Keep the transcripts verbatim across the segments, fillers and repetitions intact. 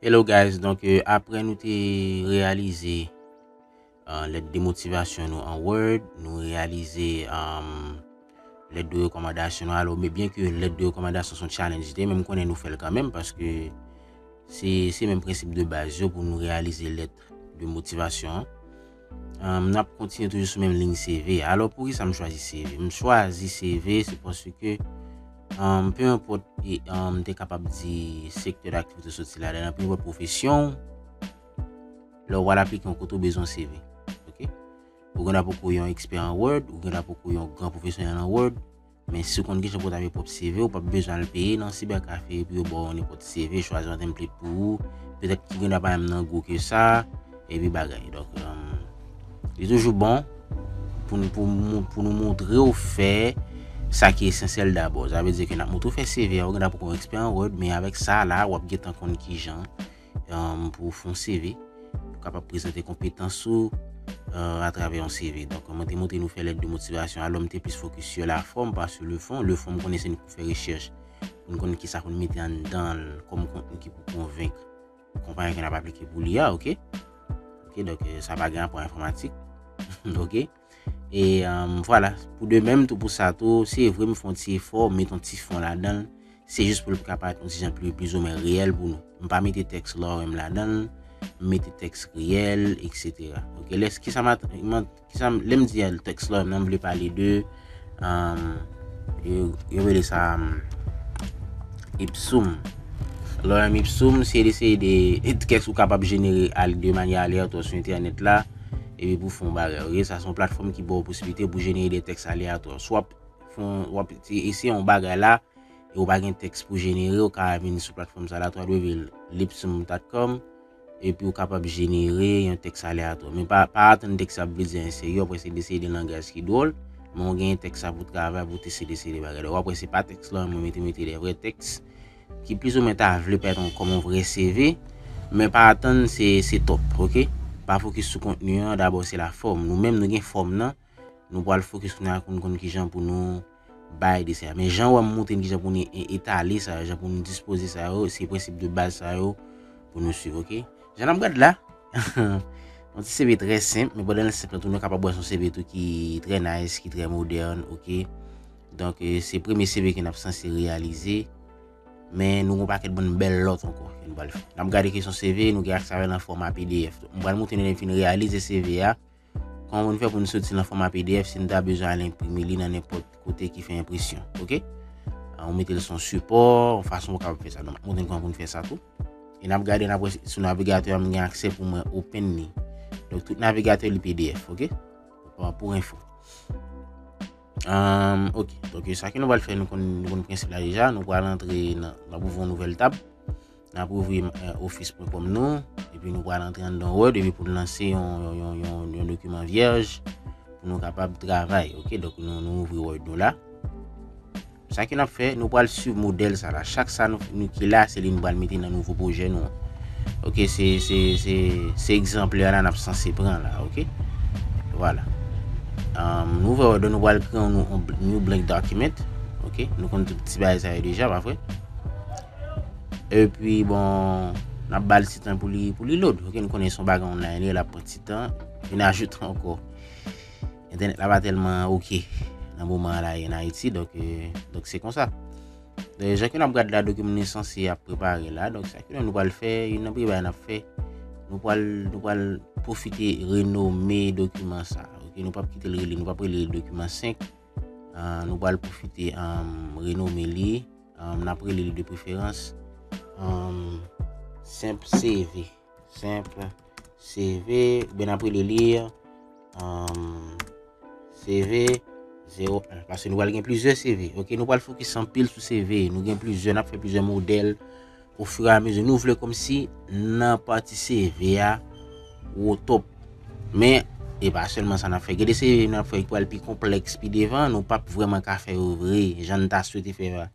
Hello guys, donk euh, apre nou te reyalize euh, lèt de motivasyon nou an Word, nou reyalize euh, lèt de rekòmandasyon nou. Alò, men byen ke lèt de rekòmandasyon se yon challenge, men m konnen nou fè l kanmenm paske se se menm prensip de baz yo pou nou reyalize lèt de motivasyon an. Um, n ap kontinye toujou sou menm liy C V. Alò, poukisa m chwazi C V? M chwazi C V, se paske, um, pe enpòt, e, um, m te kapab di sektè daktivite w soti ladan, pe enpòt pwofesyon w, lè w pral aplike yon kote w bezwen C V. Ok? Ou gen dwa poko yon ekspè an Word, ou gen dwa poko yon gran pwofesyonèl an Word, men si w konn kijan pou w tape pwòp C V, ou p ap bezwen al peye nan sibèkafe epi yo ba w nenpòt C V, chwazi yon template pou ou, petèt ki gen dwa pa menm nan gwo ke sa, epi bagay. Donk, um, li toujou bon pou nou, pou, mou- pou nou montre w fè sa ki esansyèl dabò. Sa vle di ke n ap montre w fè C V a, ou gen dwa poko yon ekspè an Word, men avèk sa la, w ap gentan konn kijan um, pou w fè yon C V, pou w kapab prezante konpetans ou euh, atravè yon C V. Donk, mwen te montre nou fè lèt de motivasyon. Alò, m te plis fokis sur la forme, pas sur le fond. Le fond, m konnen se nou k pou fè rechèch, pou n konn kisa pou n mete anndan l kòm kontni ki pou konvenk konpayi ke n ap aplike pou li a, ok? Ok, donk, euh, sa pa gen rapò enfòmatik. Ok? E um, vwala, pou de menm tou pou sa tou, se vre m fè yon ti efò, m met yon ti fon ladan l. Se jis pou l ka parèt yon ti jan pli, pli ou mwen reyèl pou nou. M pa mete tèks lorem ladan l, m mete tèks reyèl, et cetera. Ok, lè, kisa m at- m at- kisa m- lè m di tèks lorem nan, m vle pale de um, yo, yo rele sa um, ipsum. Lorem ipsum, se de, se de tèks ou kapab jenere al- de manyè aleyatwa sou entènèt la, epi pou fè yon bagay. Ok, sa se yon platfòm ki ba w posiblite pou jenere de tèks aleyatwa. Swa w ap fè yon- w ap eseye yon bagay la, e ou pa gen tèks pou jenere, ou ka vin sou platfòm sa la, w lipsum dot com, epi ou kapab jenere yon tèks aleyatwa. Men pa, pa atann tèks la ap vle di anyen serye, w ap wè se de seri de langaj ki dwòl, men ou gen tèks la pou travay, pou teste de seri de bagay. W ap wè se pa tèks la, mwen mete, mete de vrè tèks ki plis ou mwen ta vle parèt yon- kòm yon vrè C V, men pa atann se, se twòp, ok? Pa fokis sou kontni an, dabò se la fòm. Nou menm, nou gen fòm nan, nou pral fokis kounye a pou n konn kijan pou nou bay de sa. Men jan w wè m montre n kijan pou nou e- etale sa yo, jan pou nou dispoze sa yo, se prensip de baz sa yo pou nou swiv, ok? Jan n ap gad la, yon ti C V trè senp, men pandan l senp lan tou, nou kapab wè se yon C V tou ki trè nice, ki trè modèn, ok? Donk, euh, se premye C V ke n ap sanse reyalize, men nou gen yon pakèt bann bèl lòt ankò ke nou pral fè. N ap gade kesyon C V, nou gen aksè avè l an fòma P D F tou. M pral montre nou lè n fin reyalize C V a, kòman pou n fè pou n soti l an fòma P D F si n ta bezwen al enprime li nan nenpòt kote ki fè enpresyon, ok? Ah, ou mete l sou yon sipò, yon fason ou kapab fè sa. Donk, m ap montre n kòman pou n fè sa tou. E n ap gade, n ap wè si sou navigatè a m gen aksè pou mwen open li. Donk, tout navigatè li P D F, ok? Bon, pou enfo. Um, ok, donk sa ke nou pral fè, nou konn, nou konn prensip la deja, nou pral antre nan, n ap ouvri yon nouvèl tab. N ap ouvri euh, office pwen kòm nou, epi nou pral antre anndan Word, epi pou n lanse yon, yon, yon, yon, yon dokiman vyèj, pou nou kapab travay, ok? Donk nou, nou ouvri Word nou la. Sa ke n ap fè, nou pral swiv modèl sa la. Chak sa nou, nou ki la, se li nou pral mete nan nouvo pwojè nou an. Ok, se, se, se, se egzanplè la n ap sanse pran la, ok? Vwala. Um, nou ouvè Word, nou pral kreye yon nou- yon bl- new blank document, ok? Nou konn tout ti bagay sa yo deja, pa vre? Epi, bon, n ap ba l ti tan pou li, pou li load, ok? Nou konnen se yon bagay online, l ap pran ti tan, vin ajoute ankò. Entènèt la pa tèlman ok nan moman an la en Ayiti, donk, euh, donk se konsa. Donk, jan ke n ap gad la, dokiman nou sanse ap prepare la, donk sa ke nou pral fè, youn nan premye bagay n ap fè, nou pral, nou pral pwofite renome dokiman sa, ok? Nou p ap kite l rele, nou p ap rele l dokiman senk, ah, nou pral pwofite um, renome li, um, n ap rele li de preferans um, senp C V. Senp C V, oubyen n ap rele li um, C V zewo en, paske nou pral gen plizyè C V, ok? Nou pral fokis anpil sou C V, nou gen plizyè, n ap fè plizyè modèl ofiramezu. Nou vle kòmsi nan pati C V a, ou o top. Men, e pa sèlman sa n ap fè. Gen de C V n ap fè ki pral pi konplèks pi devan, nou p ap vrèman ka fè yo vre, jan n ta swete fè a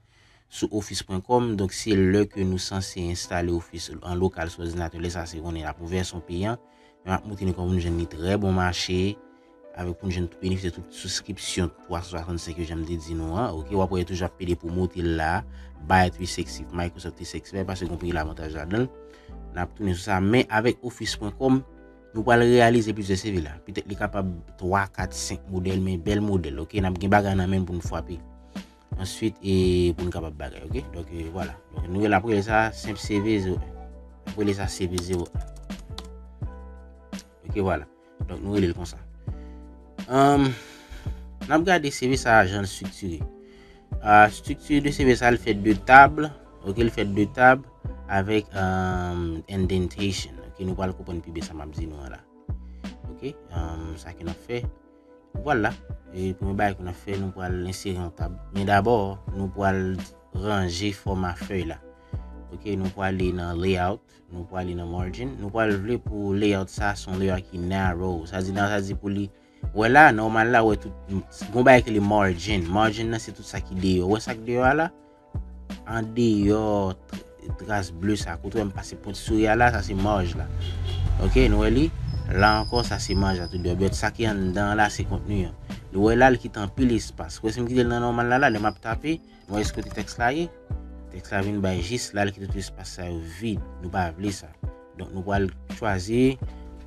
sou office pwen kòm, donk se lè ke nou sanse enstale Office an lokal sou òdinatè, lè sa se konnen l ap yon vèsyon peyan, men m ap montre nou kòman pou nou jwenn li trè bon mache, avèk pou nou jwenn tout benefisye tout souskripsyon twa san swasannsenk yo jan m te di nou an, ok, w ap wè yo toujou ap pede pwomote l la, buy three sixty, Microsoft three sixty, paske gen anpil avantaj ladan l. N ap tounen sou sa. Men avèk office pwen kòm, nou pral reyalize plizyè C V la. Petèt li kapab twa, kat, senk modèl, men bèl modèl, oke? N ap gen bagay nan men n pou n frape. Answit, e pou n kapab bagay, oke? Donk, e, vwala. Donk, nou rele, ap rele sa senp C V zewo en. Ap rele sa C V zewo en. Oke, vwala. Donk, nou rele l konsa. Anm, n ap gade C V sa a, jan l estriktire. Ah, estrikti de C V sa a, l fèt de tab, oke, l fèt de tab avèk, anm, indentation. Oke, nou pral konprann pi byen sa m ap di nou an la. Oke, anm, sa ke n ap fè. Vwala, e premye bagay ke n ap fè, nou pral ensere yon tab. Men dabò, nou pral ranje fòma fèy la. Oke, nou prale nan layout, nou prale nan margin, nou pral vle pou layout sa se yon layout ki narrow. Sa di, sa di pou li, wè la, nòmal la, wè tout, gon bagay ki rele margin. Margin nan se tout sa ki deyò. Wè sa k deyò a la? Andeyò tr-, tras ble sa, kote w wè m pase pwent souri a la, sa se marj la. Oke, nou wè li? La ankò, sa se marj la tou deyò. But sa ki anndan an la, se kontni an. Nou wè la, l kite anpil espas. Wè si m kite l nan nòmal la, la, lè m ap tape, nou wè eskote tèks la ye? Tèks la vin bay jis la, l kite tout espas sa yo vid. Nou pa vle sa. Donk, nou pral chwazi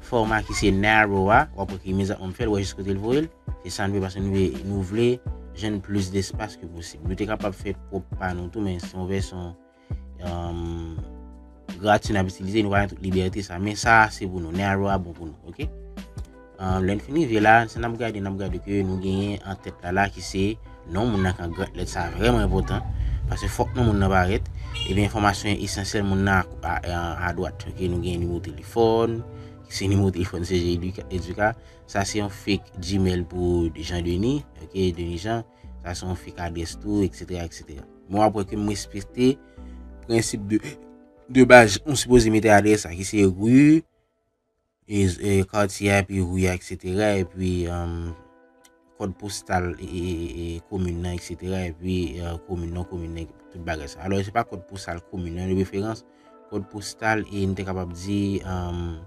fòma ki se narrow a. W ap wè ke imedyatman m fè l, w wè jis kote l voye l. Se sa nou vle, paske nou vle, nou vle jwenn plis despas ke posib. Nou te kapab fè pwòp pa nou tou, men se yon vèsyon, um, gratwi n ap itilize, nou pa gen tout libète sa. Men sa, se pou nou. Narrow a bon pou nou, oke? Um, lè n fin rive la, sa n ap gade, n ap gade ke nou genyen an tèt la, la ki se non moun nan k an gran lèt, sa vrèman enpòtan, paske fòk non moun nan parèt. Ebyen, enfòmasyon esansyèl moun nan a, a, a, adwat, oke? Nou genyen nimewo telefòn, ki se nimewo telefòn C G Educa, Educa. Sa se yon fake Gmail pou Jean Denis, oke, Denis Jean. Sa se yon fake adrès tou, etsetera, etsetera. Men w ap wè ke m respekte prensip de, de baz, ou sipoze mete adrès la, ki se ri, e, e, katye a, epi ri a, etsetera, epi, um, kòd postal, e, e, e, e, komin nan, etsetera, epi, e, komin nan, komin nan, tout bagay sa. Alò, se pa kòd postal komin nan, de preferans, kòd postal, e n te kapab di, um,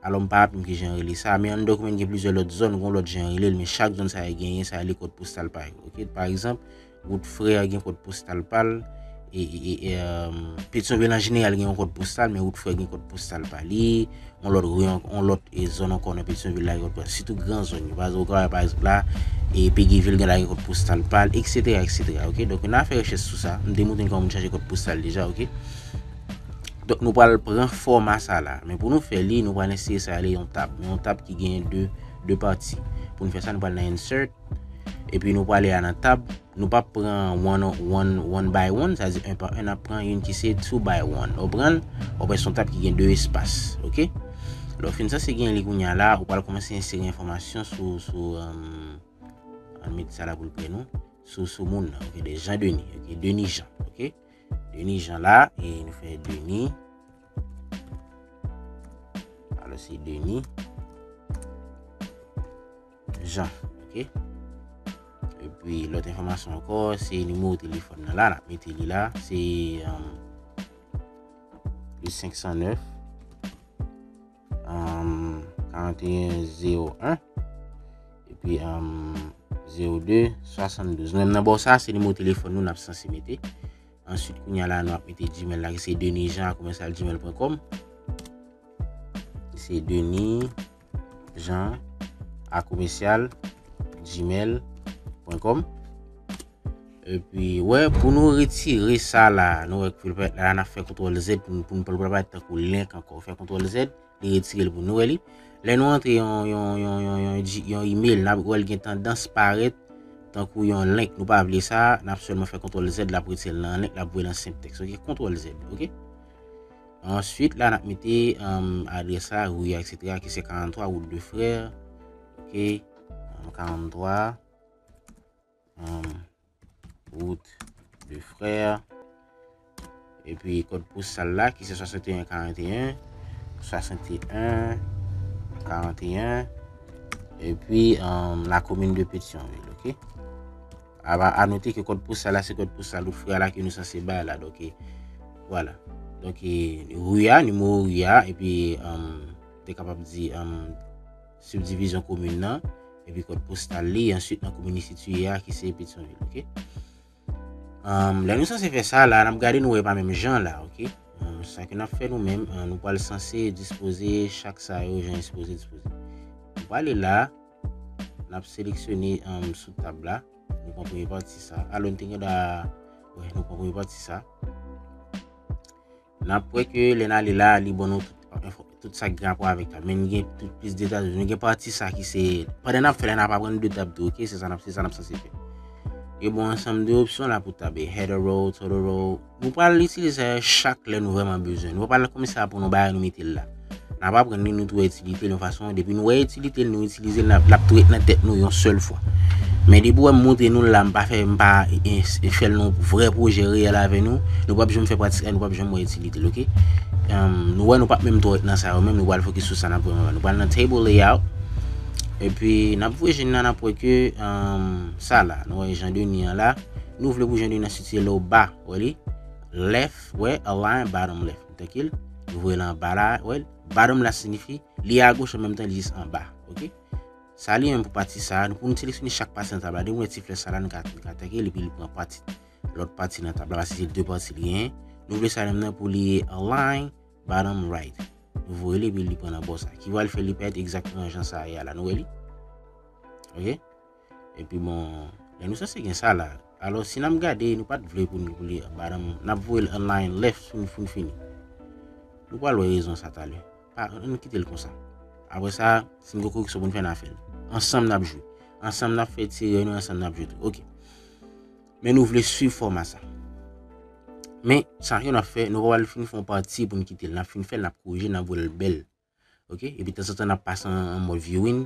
alò, m pa raple m ki jan yo rele sa, men anndan komin gen plizyè lòt zòn, gen lòt jan yo rele l, men chak zòn sa yo genyen, sa yo rele kòd postal pa yo, oke? Pa egzanp, Wout Frè gen kòd postal pa l, e, e, e, e, um, Petyonvil an jeneral gen yon kòd postal, men Wout Frè gen kòd postal pa li, yon lòt ri, yon, yon lòt, e, zòn ankò nan Petyonvil la gen kòd postal, sitou gran zòn yo, pa egzanp, ou ka wè, pa egzanp, la, e, Peguy Vilgan la gen kòd postal pa l, etsetera, etsetera, oke? Donk, n a fè rechèch sou sa, m te montre n kòman moun chanje kòd postal deja, oke? Donk, nou pral pran fòma sa la. Men pou nou fè li, nou pral ensere sa rele yon tab. Men yon tab ki genyen de, de pati. Pou nou fè sa, nou pral nan insert. Epi nou prale a nan tab. Nou p ap pran one, one, one by one, sa di en pa en, n ap pran youn ki se two by one. Ou konprann? Ou pran yon tab ki gen de espas, oke? Lè w fin sanse gen li kounye a la, ou pral kòmanse ensere enfòmasyon sou, sou, um, ann met sa la pou l prè nou. Sou, sou moun nan, oke? De Jean Denis, oke? Denis Jean, oke? Denis Jean la, e nou fè Denis. Alò, se Denis Jean, oke? Epi, lòt enfòmasyon ankò, se nimewo telefòn nan la, n ap mete li la, se, um, plis senk san nèf, um, karanteyen zewo en, epi, um, zewo de swasanndouz. Nou menm nan bò sa, se nimewo telefòn nou n ap sanse mete. Answit, kounye a la, nou ap mete Gmail la, ki se denis jean a commercial gmail point com. Se denis jean a commercial gmail point com. Epi, wè, pou nou retire sa la, nou wè ke l parèt la, n ap fè kontwòl Z pou, pou nou pa l parèt tankou link ankò. Fè kontwòl Z, li retire l pou nou, wè li. Lè nou antre yon, yon, yon, yon, yon, yon email, n ap wè l gen tandans parèt tankou yon link. Nou pa vle sa, n ap sèlman fè kontwòl Z, l ap retire l nan link, l ap voye l nan senp tèks, oke? Kontwòl Z, oke? Answit, la, n ap mete, um, adrès la, ri a, etsetera, ki se karant twa, wout de frè, oke? Um, karant twa, um, wout de frè. Epi kòd postal la, ki se swasanteyen karanteyen, swasanteyen karanteyen. Epi, um, la commune de Petyonvil, oke? A, a note ke kòd postal la, se kòd postal wout frè la ke nou sanse bay la. Donk, e, vwala. Donk, e, ri a, nimewo ri a, epi, um, te kapab di, um, sibdivizyon komin nan, epi kòd postal li, answit nan komin li sitiye a, ki se Petyonvil, oke? Um, lè nou sanse fè sa la, n ap gade nou wè pa menm jan la, oke? Um, Sa ke n ap fè nou menm, eh, nou pral sanse dispoze chak sa yo jan yo sipoze dispoze. Nou prale la, n ap seleksyone, eh, sou tab la. Nou pran premye pati sa. Alò, nou te gen dwa, wè, nou pran premye pati sa. N ap wè ke lè n ale la, li ban nou tout, eh, tout sa ki gen rapò avèk tab. Men nou gen tout plis detay. Nou gen pati sa ki se, pandan n ap fè la, n ap aprann de tab tou, oke? Se sa n ap, se sa n ap sanse fè. Yo ban ansanm de opsyon la pou tab, header row, title row. Nou pral itilize sa yo chak lè nou vrèman bezwen. Nou pa pral kòmanse aprann yon bagay nou mete l la. N ap aprann li, nou tou wè itilite l yon fason. Depi nou wè itilite l, nou itilize l, n ap, l ap tou ret nan tèt nou yon sèl fwa. Men depi w wè m montre nou l la, m pa fè, m pa, eh, fè l nan vrè pwojè reyèl avè nou, nou p ap janm fè pratik la, nou p ap janm wè itilite l, oke? Em, nou wè nou p ap menm twò ret nan sa yo menm, nou pral fokis sou sa n ap vrèman wè. Nou pral nan table layout. Epi n ap voye je n nan, n ap wè ke, em, sa la, nou wè Jean Denis an la. Nou vle pou Jean Denis an sitiye lè w ba, wè li? Left, wè, align, bottom left. Trankil. Nou voye l anba la, wè? Bottom la siyifi li agoch an menm tan li jis anba, oke? Sa li menm pou pati sa, nou pou nou seleksyone chak pati nan tab la. Depi nou wè ti flèch sa la, nou ka, nou ka trankil, epi li pran pati, lòt pati nan tab la, paske se de pati li genyen. Nou vle sa menm nan pou li align, bottom right. Nou voye li, epi li pran nan bò sa. Ki pral fè li parèt egzakteman jan sa ye a la. Nou wè li? Oke? Epi bon, lè nou sanse gen sa la. Alò, si n ap gade, nou pa t vle pou nou, pou li bottom, n ap voye l align left pou n, pou n fini. Nou pral wè rezon sa talè. Pa, ann kite l konsa. Apre sa, si n gen koreksyon pou n fè, n a fè l. Ansanm n ap jwe. Ansanm n ap fè ti erè nou, ansanm n ap jwe tou. Oke. Men nou vle swiv fòma sa. Men, sa ke n ap fè, nou pa pral fin fè yon pati pou n kite l. N ap fin fè l, n ap korije, n ap voye l bèl. Oke? Epi tanzantan, n ap pase an, an mòd viewing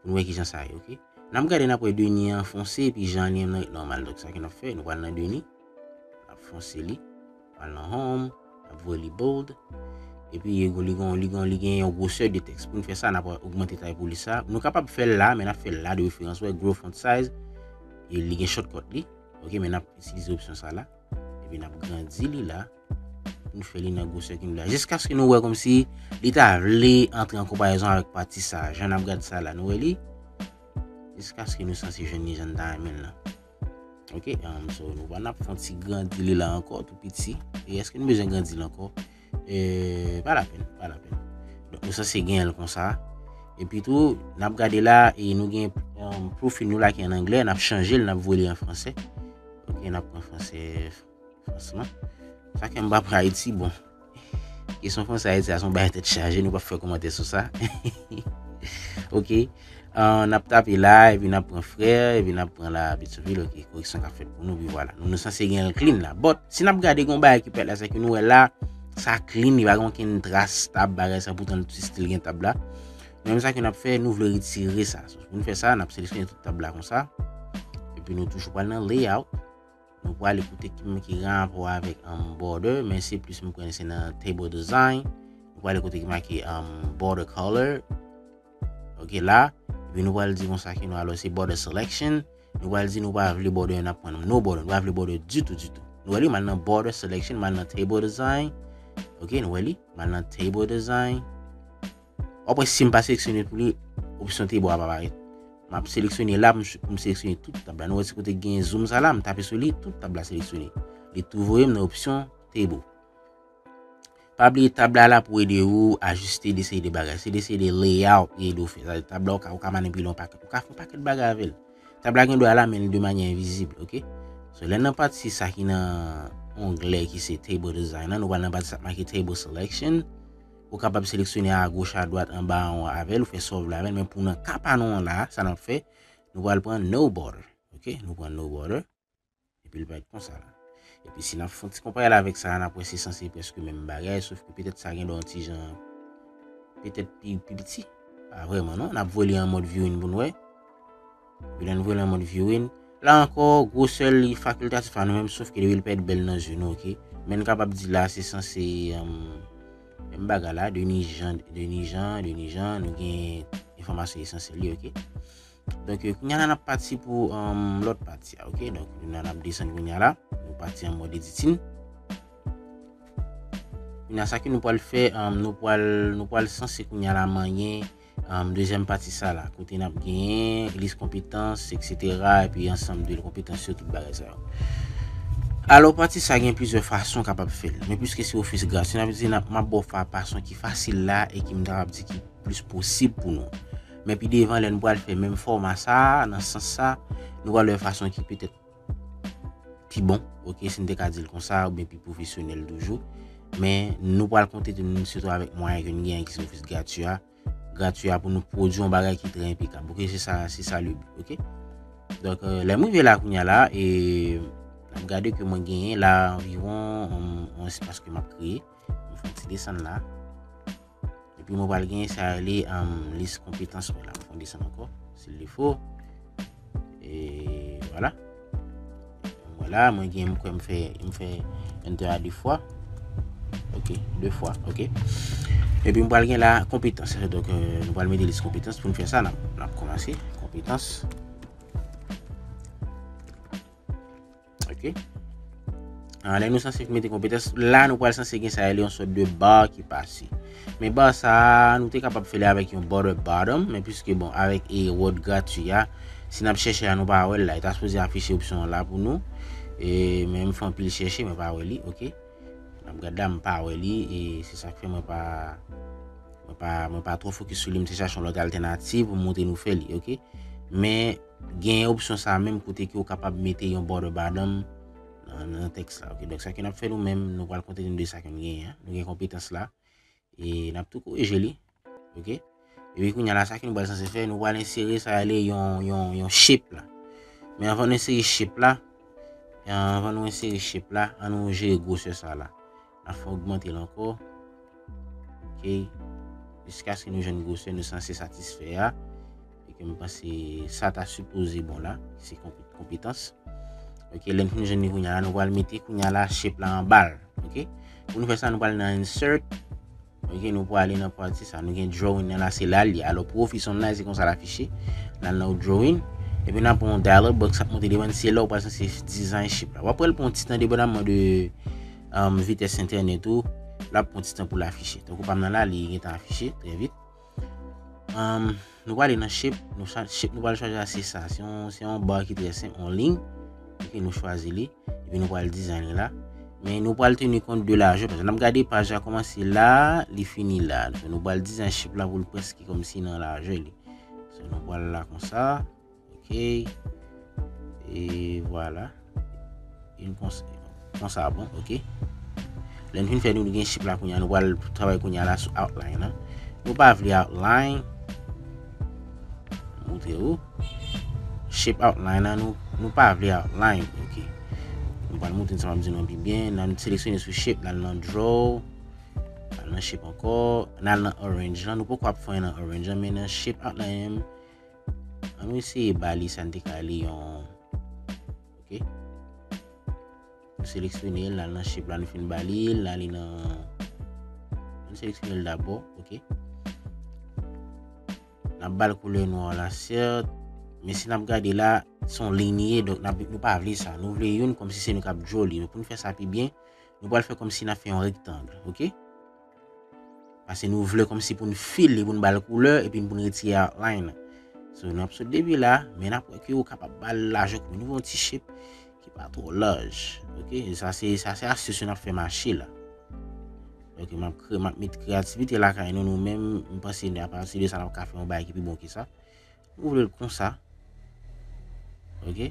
pou n wè kijan sa ye, oke? N ap gade, n ap wè Denis an fonse, epi Jean li an ret nòmal. Donk, sa ke n ap fè, nou pral nan Denis. N ap fonse li. Pral nan home. N ap voye li bold. Epi, li gon, li gon, li gen yon gwosè de tèks. Pou n fè sa, n ap ogmante tay pou li sa. Nou kapab fè l la, men n ap fè l la de preferans. Wè, grow font size. E li gen shortcut li. Oke, men n ap itilize opsyon sa la. Epi n ap grandi li la. Pou n fè li nan gwosè ke nou la. Jiskaske nou wè kòmsi li ta vle antre an konparezon avèk pati sa. Jan n ap gade sa la, nou wè li? Jiskaske nou sanse jwenn li jan n ta renmen l lan. Oke, um, so nou va n ap fè yon ti grandi li la ankò, tou piti. E èske nou bezwen grandi l ankò? E, pa lapèn, pa lapèn. Donk, nou sanse genyen l konsa. Epi tou, n ap gade la, e nou gen, um, profil nou la ki an anglè, n ap chanje l, n ap voye li an fransè. Oke, n ap pran fransè, fransman. Sa ke m pa pran Ayiti, bon. Kesyon fransè Ayiti a, se yon bagay tèt chaje, nou p ap fè kòmantè sou sa. Oke. Ah, n ap tape la, epi n ap pran frè, epi n ap pran la, Petyonvil, oke, koreksyon k ap fèt pou nou, pi vwala. Nou, nou sanse gen l clean la. But, si n ap gade gen yon bagay ki pèt la, se ke nou wè la, sa clean, li pa gen okenn tras tab, bagay sa, poutan l ti still gen tab la. Men sa ke n ap fè, nou vle retire sa. So, pou n fè sa, n ap seleksyone tout tab la konsa. Epi nou toujou pral nan layout. Nou prale kote ki, ki gen rapò avèk, um, border, men se plis m kwè se nan table design. Nou prale kote ki make, um, border color. Oke, la. Epi nou pral di konsa ke nou, alò, se border selection. Nou pral di nou pa vle border, n ap pran no border. Nou pa vle border ditou, ditou. Nou wè li, m al nan border selection, m al nan table design. Oke, nou wè li, m al nan table design. W ap wè si m pa seleksyone pou li, opsyon table a pa parèt. M ap seleksyone la, m, m seleksyone tout tab la. Nou wè ti kote gen zoom sa la, m tape sou li, tout tab la seleksyone. Li tou voye m nan opsyon table. Pa bliye tab la la pou ede ou ajiste de seri de bagay. Se de seri de layout li ede w fè. Sa, tab la ou ka, ou ka manipile yon pakèt, ou ka fè yon pakèt bagay avè l. Tab la gen dwa la, men l de manyè envizib, oke? So, lè nan pati sa ki nan onglè ki se table design nan, nou pral nan pati sa k make table selection. Ou kapab seleksyone agoch, adwat, anba, anwo avè l, ou fè sa w vle avè l, men pou nan ka pa nou an la, sa n ap fè, nou pral pran no border, oke? Nou pran no border. Epi l parèt konsa la. Epi si n ap fè yon ti konparel avèk sa a, n ap wè se sanse prèske menm bagay, sof ke petèt sa gen dwa yon ti jan, petèt pi, pi piti. Pa vrèman non, n ap voye li an mòd viewing pou n wè. Epi lè n voye li an mòd viewing, la ankò, gwosè li fakiltatif a nou menm, sof ke depi l parèt bèl nan je nou, oke? Men n kapab di la, se sanse, um, menm bagay la, Denis Jean, Denis Jean, Denis Jean, nou gen enfòmasyon esansyèl li, oke? Donk, eh, kounye a la, n ap pati pou, um, lòt pati a, oke? Donk, kounye a n ap desann kounye a la. Nou pati an mòd editing. Kounye a, sa ke nou pral fè, um, nou pral, nou pral sanse kounye a la manyen, um, dezyèm pati sa la. Kote n ap genyen lis konpetans, etsetera, epi ansanm de konpetans yo, tout bagay sa yo. Alò, pati sa gen plizyè fason w kapab fè l. Men piske se ofis grati, n ap di n ap, m ap ba w fa-, fason ki fasil la e ki m ta kapab di ki plis posib pou nou. Men pi devan, lè nou pral fè menm fòma sa a, nan sans sa, nou pral wè fason ki petèt pi bon, oke, si n te ka di l konsa, oubyen pi pwofesyonèl toujou. Men nou pral kontante nou sitou avèk mwayen ke n genyen ki se ofis grati a. Grati a pou nou pwodui yon bagay ki trè enpekab. Oke, se sa, se sa le bi, oke? Donk, euh, lè m rive la kounye a la, e n ap gade ke mwen genyen la anviwon, um, yon espas ke m ap kreye. M fè yon ti desann la. Epi mwen pral genyen sa rele, um, lis konpetans mwen la. M fè yon desann ankò, s'il le faut. E vwala. Vwala, mwen gen, mwen kwè m fè, m fè enter a de fwa. Oke, de fwa, oke. Epi mwen pral gen la konpetans. Donk, euh, nou pral mete lis konpetans pou n fè sa. N ap, n ap kòmanse. Konpetans. Oke. Ah, lè nou sanse mete konpetans, la nou pral sanse gen sa rele yon sòt de bar ki pase. Men bar sa, nou te kapab fè li avèk yon border bottom, men piske, bon, avèk e reward gratuit a, si n ap chèche a, nou pa wè l la. E ta sipoze afiche opsyon an la pou nou. E, men m fè anpil chèche, mwen pa wè li, oke. N ap gade la, m pa wè li, e se sa k fè mwen pa, mwen pa, mwen pa twò fokis sou li, m te chache yon lòt altènativ pou m montre nou fè li, oke? Men, gen opsyon sa menm kote ke w kapab mete yon border bottom nan, nan tèks la, oke? Donk, sa ke n ap fè nou menm, nou pral kontante nou de sa ke n genyen an. Nou gen konpetans la, e n ap tou korije li, oke? Epi kounye a la, sa ke nou pral sanse fè, nou pral ensere sa rele yon, yon, yon shape la. Men anvan nou ensere shape la, e anvan nou ensere shape la, an nou jere gwosè sa la. N ap fè ogmante l ankò. Oke. Jiskaske nou jwenn gwosè nou sanse satisfè a. E ke m panse sa ta sipoze bon la. Se konp-, konpetans. Oke, lè n fin jwenn li kounye a la, nou pral mete kounye a la shape la anba l. Oke. Pou nou fè sa, nou pral nan insert. Oke, nou pral ale nan pati sa. Nou gen drawing nan la, se la l ye. Alò, pou office online, se konsa l afiche. N al nan drawing. Epi n ap pran yon dialog box k ap monte devan n, se la w pral sanse design shape la. W ap wè l pran yon ti tan depandaman de, um, vitès entènèt ou. L ap pran yon ti tan pou l afiche. Tankou pa m nan la, li gentan afiche trè vit. Um, nou prale nan shape, nou cha-, shape nou pral chwazi a se sa. Se yon, se yon bar ki trè senp, yon liy. Oke, nou chwazi li. Epi nou pral design li la. Men nou pral teni kont de lajè, paske n ap gade paj la kòmanse la, li fini la. So, nou pral design shape la pou l prèske kòmsi nan lajè li. So, nou pral la konsa. Oke. E vwala. Yon kons-, konsa, bon, oke. Lè n fin fè nou gen shape la kounye a, nou pral travay kounye a la sou outline la. Nou pa vle outline. Montre ou. Shape outline la, nou, nou pa vle outline, oke. Nou pral montre sa m ap di nou pi byen. N al seleksyone sou shape, n al nan draw. N al nan shape ankò. N al nan orange la. Nou poko ap fè nan orange la, men nan shape outline, an nou eseye ba li sa n te ka rele yon, oke. Nou seleksyone l, n al nan shape la, nou fin ba li, n ale nan, nou seleksyone l dabò, oke. N ap ba l koulè nwa la, sèt, men si n ap gade la, se yon liy li ye, donk n ap, nou pa vle sa. Nou vle youn kòmsi se nou k ap draw li. Pou n fè sa pi byen, nou pral fè kòmsi n ap fè yon rektang, oke? Paske nou vle kòmsi pou n fill li, pou n ba l koulè, epi pou n retire outline. So, n ap sot depi la, men n ap wè ke ou kapab ba l lajè, kòm nou fè yon ti shape ki pa twò laj. Oke, e sa se, sa se astis yo n ap fè mache la. Oke, m ap kre-, m ap met kreyativite lakay nou, nou menm, m panse apati de sa n ap ka fè yon bagay ki pi bon ke sa. Nou vle l konsa. Oke.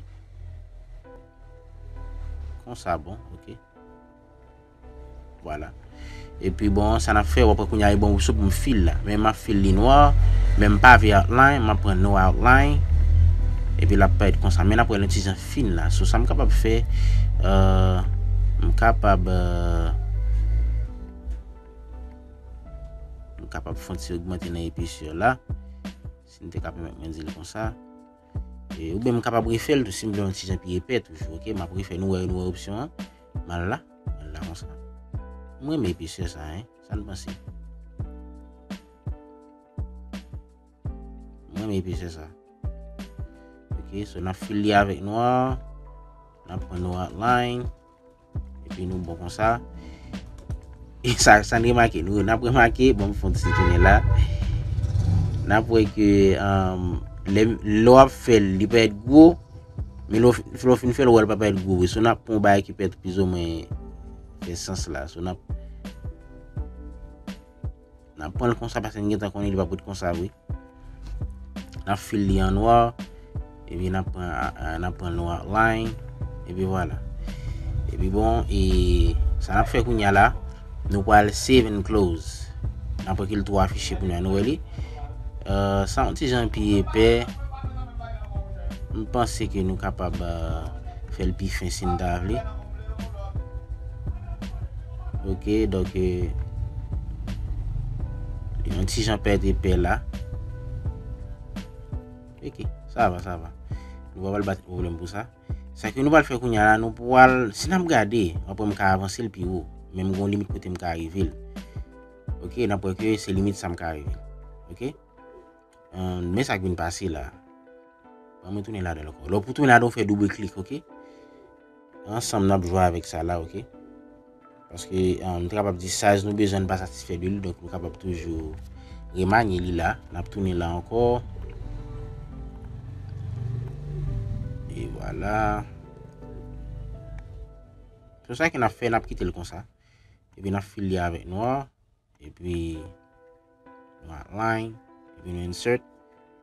Konsa bon, oke. Vwala. Epi bon, sa n ap fè, w ap wè kounye a li ban m opsyon pou m fill la. Men m ap fill li nwa, men m pa vle outline, m ap pran no outline. Epi l ap parèt konsa. Men n ap wè l yon ti jan fin la. So sa m kapab fè, euh, m kapab, euh, m kapab fè yon ti ogmante nan episè la. Si n te ka pèmèt mwen di l konsa. E, oubyen m kapab refè l tou, si m vle yon ti jan pi epè toujou, oke? M ap refè, nou wè, nou wè opsyon an. M al la, m al la konsa. Mwen renmen episè sa, hein? Sa n panse? Mwen renmen episè sa. Oke, so n ap fill li avèk nwa. N ap pran nwa outline. Epi nou bon konsa. E sa, sa n remake, nou, n ap remake, bon, m fè yon ti tounen la. N ap wè ke, um, lè, lè w ap fè l, li parèt gwo, Men lè w fin fè l, w wè l pa parèt gwo vre. So n ap pran yon bagay ki pèt plizoumwen fè sans la. So n ap, n ap pran l konsa paske n gentan konnen li p ap ret konsa vre. N ap fil li an nwa, epi n ap pran, a, a, n ap pran yon outline, epi vwala. Epi bon, e sa n ap fè kounye a la, nou pral save and close. N ap wè ke l tou afiche kounye a, nou wè li. Euh, sa yon ti jan pi epè. M panse ke nou kapab, euh, fè l pi fen si n ta vle. Ok, donk, euh, yon ti jan pèt epè la. Ok, sa va, sa va. Nou pa pral bat pwoblèm pou sa. Sa ke nou pral fè kounye a la, nou pral, si n ap gade, apre m ka avanse l pi wo, men m gen yon limit kote m ka rive l. Ok, n ap wè ke se limit sa m ka rive l. Ok? Euh, men sa k vin pase la. Ban mwen tounen ladan l ankò. Lè w pou tounen ladan, w fè double klik, ok? Ansanm, n ap jwe avèk sa la, ok? Paske, euh, nou te kapab di size nou bezwen, n pa satisfè de li, donk nou kapab toujou remanye li la. N ap tounen la ankò. E vwala. Se sa ke n ap fè, n ap kite l konsa. Epi n ap fil li avèk nwa. Epi nou outline, epi nou insert,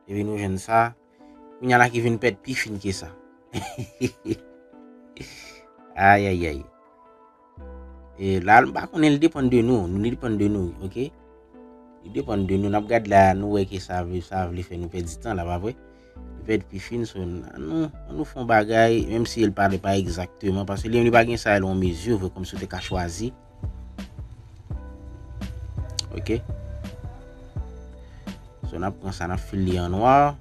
epi nou jwenn sa. Kounye a la ki vin pèt pi fin ke sa. Ayayay. E la, m pa konnen, li depann de nou, li depann de nou, ok? Li depann de nou, n ap gad la, nou wè ke sa vle, sa vle fè nou pèdi tan la, pa vre? Li pèt pi fin, so, an nou, an nou fè yon bagay, menm si l pa, li pa egzakteman, paske li, li pa gen sa, li yon mezi vre, kòmsi w te ka chwazi. Ok. So, n ap pran sa, n ap fil li an nwa.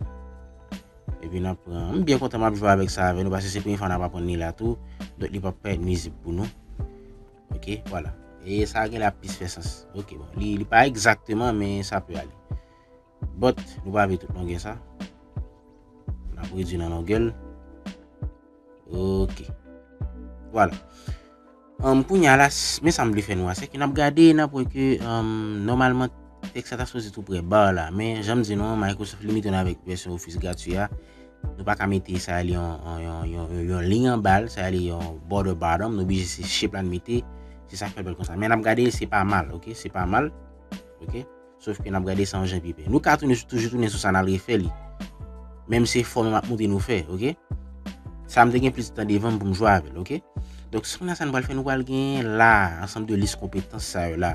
Epi n ap pran, m byen kontan m ap jwe avèk sa avè nou, paske se premye fwa n ap aprann li la tou. Donk, li p ap parèt nwizib pou nou. Ok, vwala. E sa gen la plis fè sans. Ok, bon. Li, li pa egzakteman, men sa pe ale. But, nou pa vle tout longè sa. N ap redui nan longè l. Ok. Vwala. Ann, kounye a la, s-, men sa m vle fè nou a, se ke n ap gade, n ap wè ke, ann, nòmalman, tèks la ta sipoze tou prè ba la. Men, jan m di nou an, Microsoft limite nou avèk vèsyon Office gratwi a. Nou pa ka mete sa li yon, yon, yon, yon, yon, yon liy anba l, sa li yon border bottom, nou oblije se shape la n mete, se sa k fè l bèl konsa. Men n ap gade, se pa mal, ok? Se pa mal, ok? Sof ke n ap gade sa yon jan pi pen. Nou ka tounen, toujou tounen sou sa, n al refè li. Menm se fòm m ap montre nou fè, ok? Sa m te gen plis tan devan m pou m jwe avè l, ok? Donk, sa kounye a sa n pral fè, nou pral gen la, ansanm de lis konpetans sa yo la.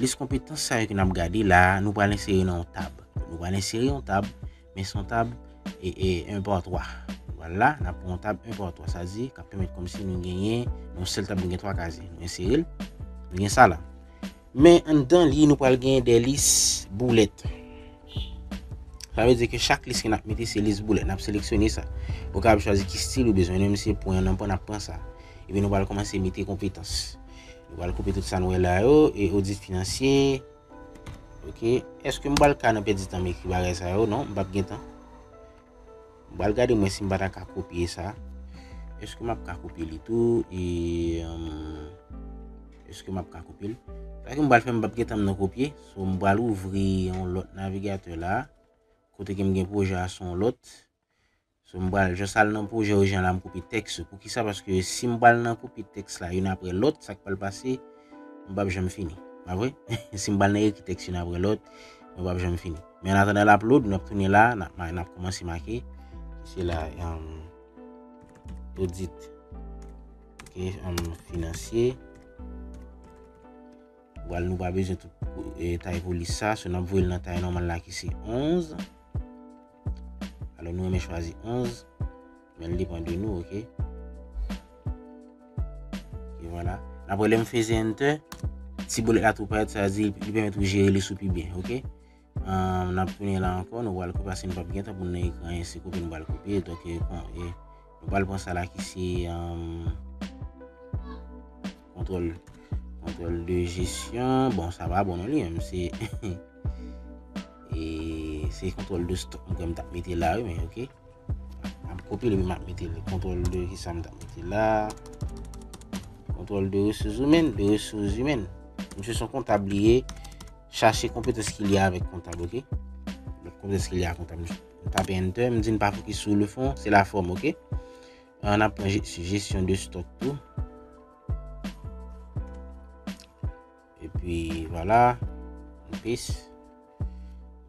Lis konpetans sa yo ke n ap gade la, nou pral ensere nan yon tab. Nou pral ensere yon tab, men se yon tab, e, e, un par trois. Nou pral la, n ap pran yon tab un par trois. Sa di, k ap pèmèt kòmsi nou genyen, nan yon sèl tab, nou gen twa kazye. Nou ensere l, nou gen sa la. Men anndan li, nou pral gen de lis boulèt. Sa vle di ke chak lis ke n ap mete, se lis boulèt. N ap seleksyone sa. Ou kapab chwazi ki stil ou bezwen. Nou menm se pwen an nan pwen, n ap pran sa. Epi nou pral kòmanse mete konpetans. Nou pral koupe tout sa n wè la yo, e odit finansye. Ok. Èske m pral ka nan pèdi tan m ekri bagay sa yo? Non, m p ap gen tan. M pral gade mwen si m pa ta ka kopye sa. Èske m ap ka kopye li tou? E, èske m ap ka kopye l? Sa ke m pral fè, m p ap gen tan m nan kopye. So, m pral ouvri yon lòt navigatè la. Kote ke m gen pwojè a se yon lòt. So, m pral jis al nan pwojè orijinal la, m kopye tèks yo. Poukisa? Paske si m pral nan kopye tèks la, youn apre lòt, sa k pral pase, m p ap janm fini. Pa vre? Si m pral nan ekri tèks youn apre lòt, mwen p ap janm fini. Men an atandan l ap load, n ap tounen la, n ap ma-, n ap kòmanse make. Se la, um, odit. Ok, um, finansye. Pral nou pa bezwen tout, e, tay pou lis sa, so n ap voye l nan tay nòmal la ki se onz. Alò, nou renmen chwazi onz, men l depann de nou, ok? E vwala. N ap wè lè m feze enter, ti boulèt la tou parèt, sa di li pèmèt ou jere lis ou pi byen, ok? Ahn, n ap tounen la ankò, nou pral kopye, paske nou p ap gen tan pou n nan ekran, se kopye nou pral kopye. Donk, e, kon, e, nou pral pran sa la ki se, ahn, kontwòl, kontwòl de jesyon. Bon, sa pa bon non li menm, se, e, se kontwòl de stòk m kwè m t ap mete la, wi, men ok. M ap kopye l, epi m ap mete l. Kontwòl de, kisa m t ap mete la? Kontwòl de resous imèn, de resous imèn. Misye se yon kontab li ye. Chache konpetans ki lye avèk kontab, ok? Donk, konpetans ki lye ak kontab. M tape enter, m di n pa fokis sou le fon, se la fòm, ok? N ap pran jesyon de stòk tou. Epi vwala, nou pis.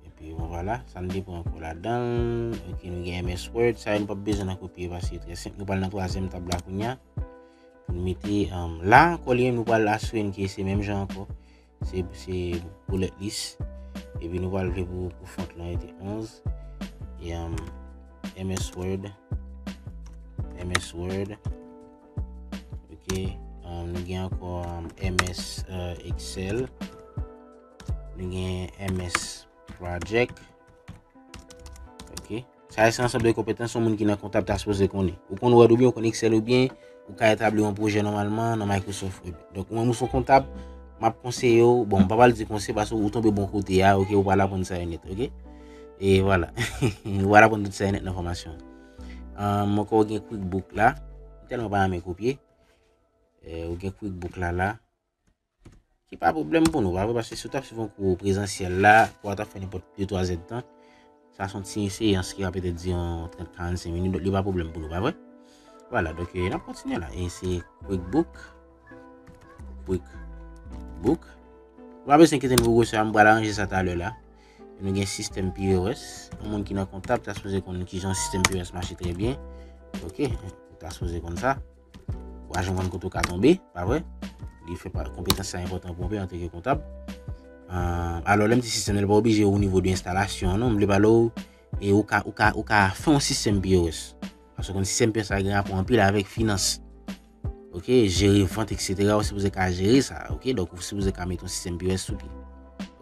Epi bon vwala, sa n te pran ankò ladan l. Ok, nou gen M S Word, sa yo nou p ap bezwen nan kopye paske trè senp. Nou pral nan twazyèm tab la kounye a. Pou n mete la ankò li menm, nou pral asire n ke se menm jan ankò. Se, se bullet list. Epi nou pral vle pou, pou font lan rete onz. E M S Word. M S Word. Ok. Nou gen ankò M S Excel. Nou gen M S Project. Ok. Sa se ansanm de konpetans yon moun ki nan kontab ta sipoze konnen. Ou konn Word oubyen ou konn Excel oubyen ou ka etabli yon pwojè nòmalman nan Microsoft Word. Donk ou menm ou se yon kontab, m ap konseye w, bon, m pa pral di konseye paske ou tonbe bon kote a, ok, ou pral aprann sa yo nèt, ok? E vwala. Ou pral aprann tout sa yo nèt nan fòmasyon an. Mwen kwè ou gen QuickBook la. M tèlman pa renmen kopye. Ou gen QuickBook la la. Ki pa pwoblèm pou nou, pa vre? Paske si w t ap swiv yon kou prezansyèl la, kou a t ap fè nenpòt de twa zèdtan, sa se yon ti seyans ki ka petèt dire yon trant, karannsenk minit, donk li pa pwoblèm pou nou, pa vre? Vwala, donk n ap kontinye la. E se QuickBook. QuickBook. Ou pa bezwen enkyete n pou gwosè a, m pral aranje sa talè la. Nou gen sistèm P O S. Yon moun ki nan kontab ta sipoze konn kijan sistèm P O S mache trè byen. Ok, ou ta sipoze konn sa. Ou pa janm konn kote ou ka tonbe, pa vre? Li fè pa, konpetans sa enpòtan pou anpil antanke kontab. Alò, lè m di sistèm nan, li pa oblije o nivo de enstalasyon an, non. M vle pale w, e ou ka, ou ka, ou ka fè yon sistèm P O S. Paske konn sistèm P O S la gen rapò anpil avèk finans. Ok, jere vant, etsetera. Ou sipoze ka jere sa, ok? Donk, ou sipoze ka mete yon sistèm P O S sou pye.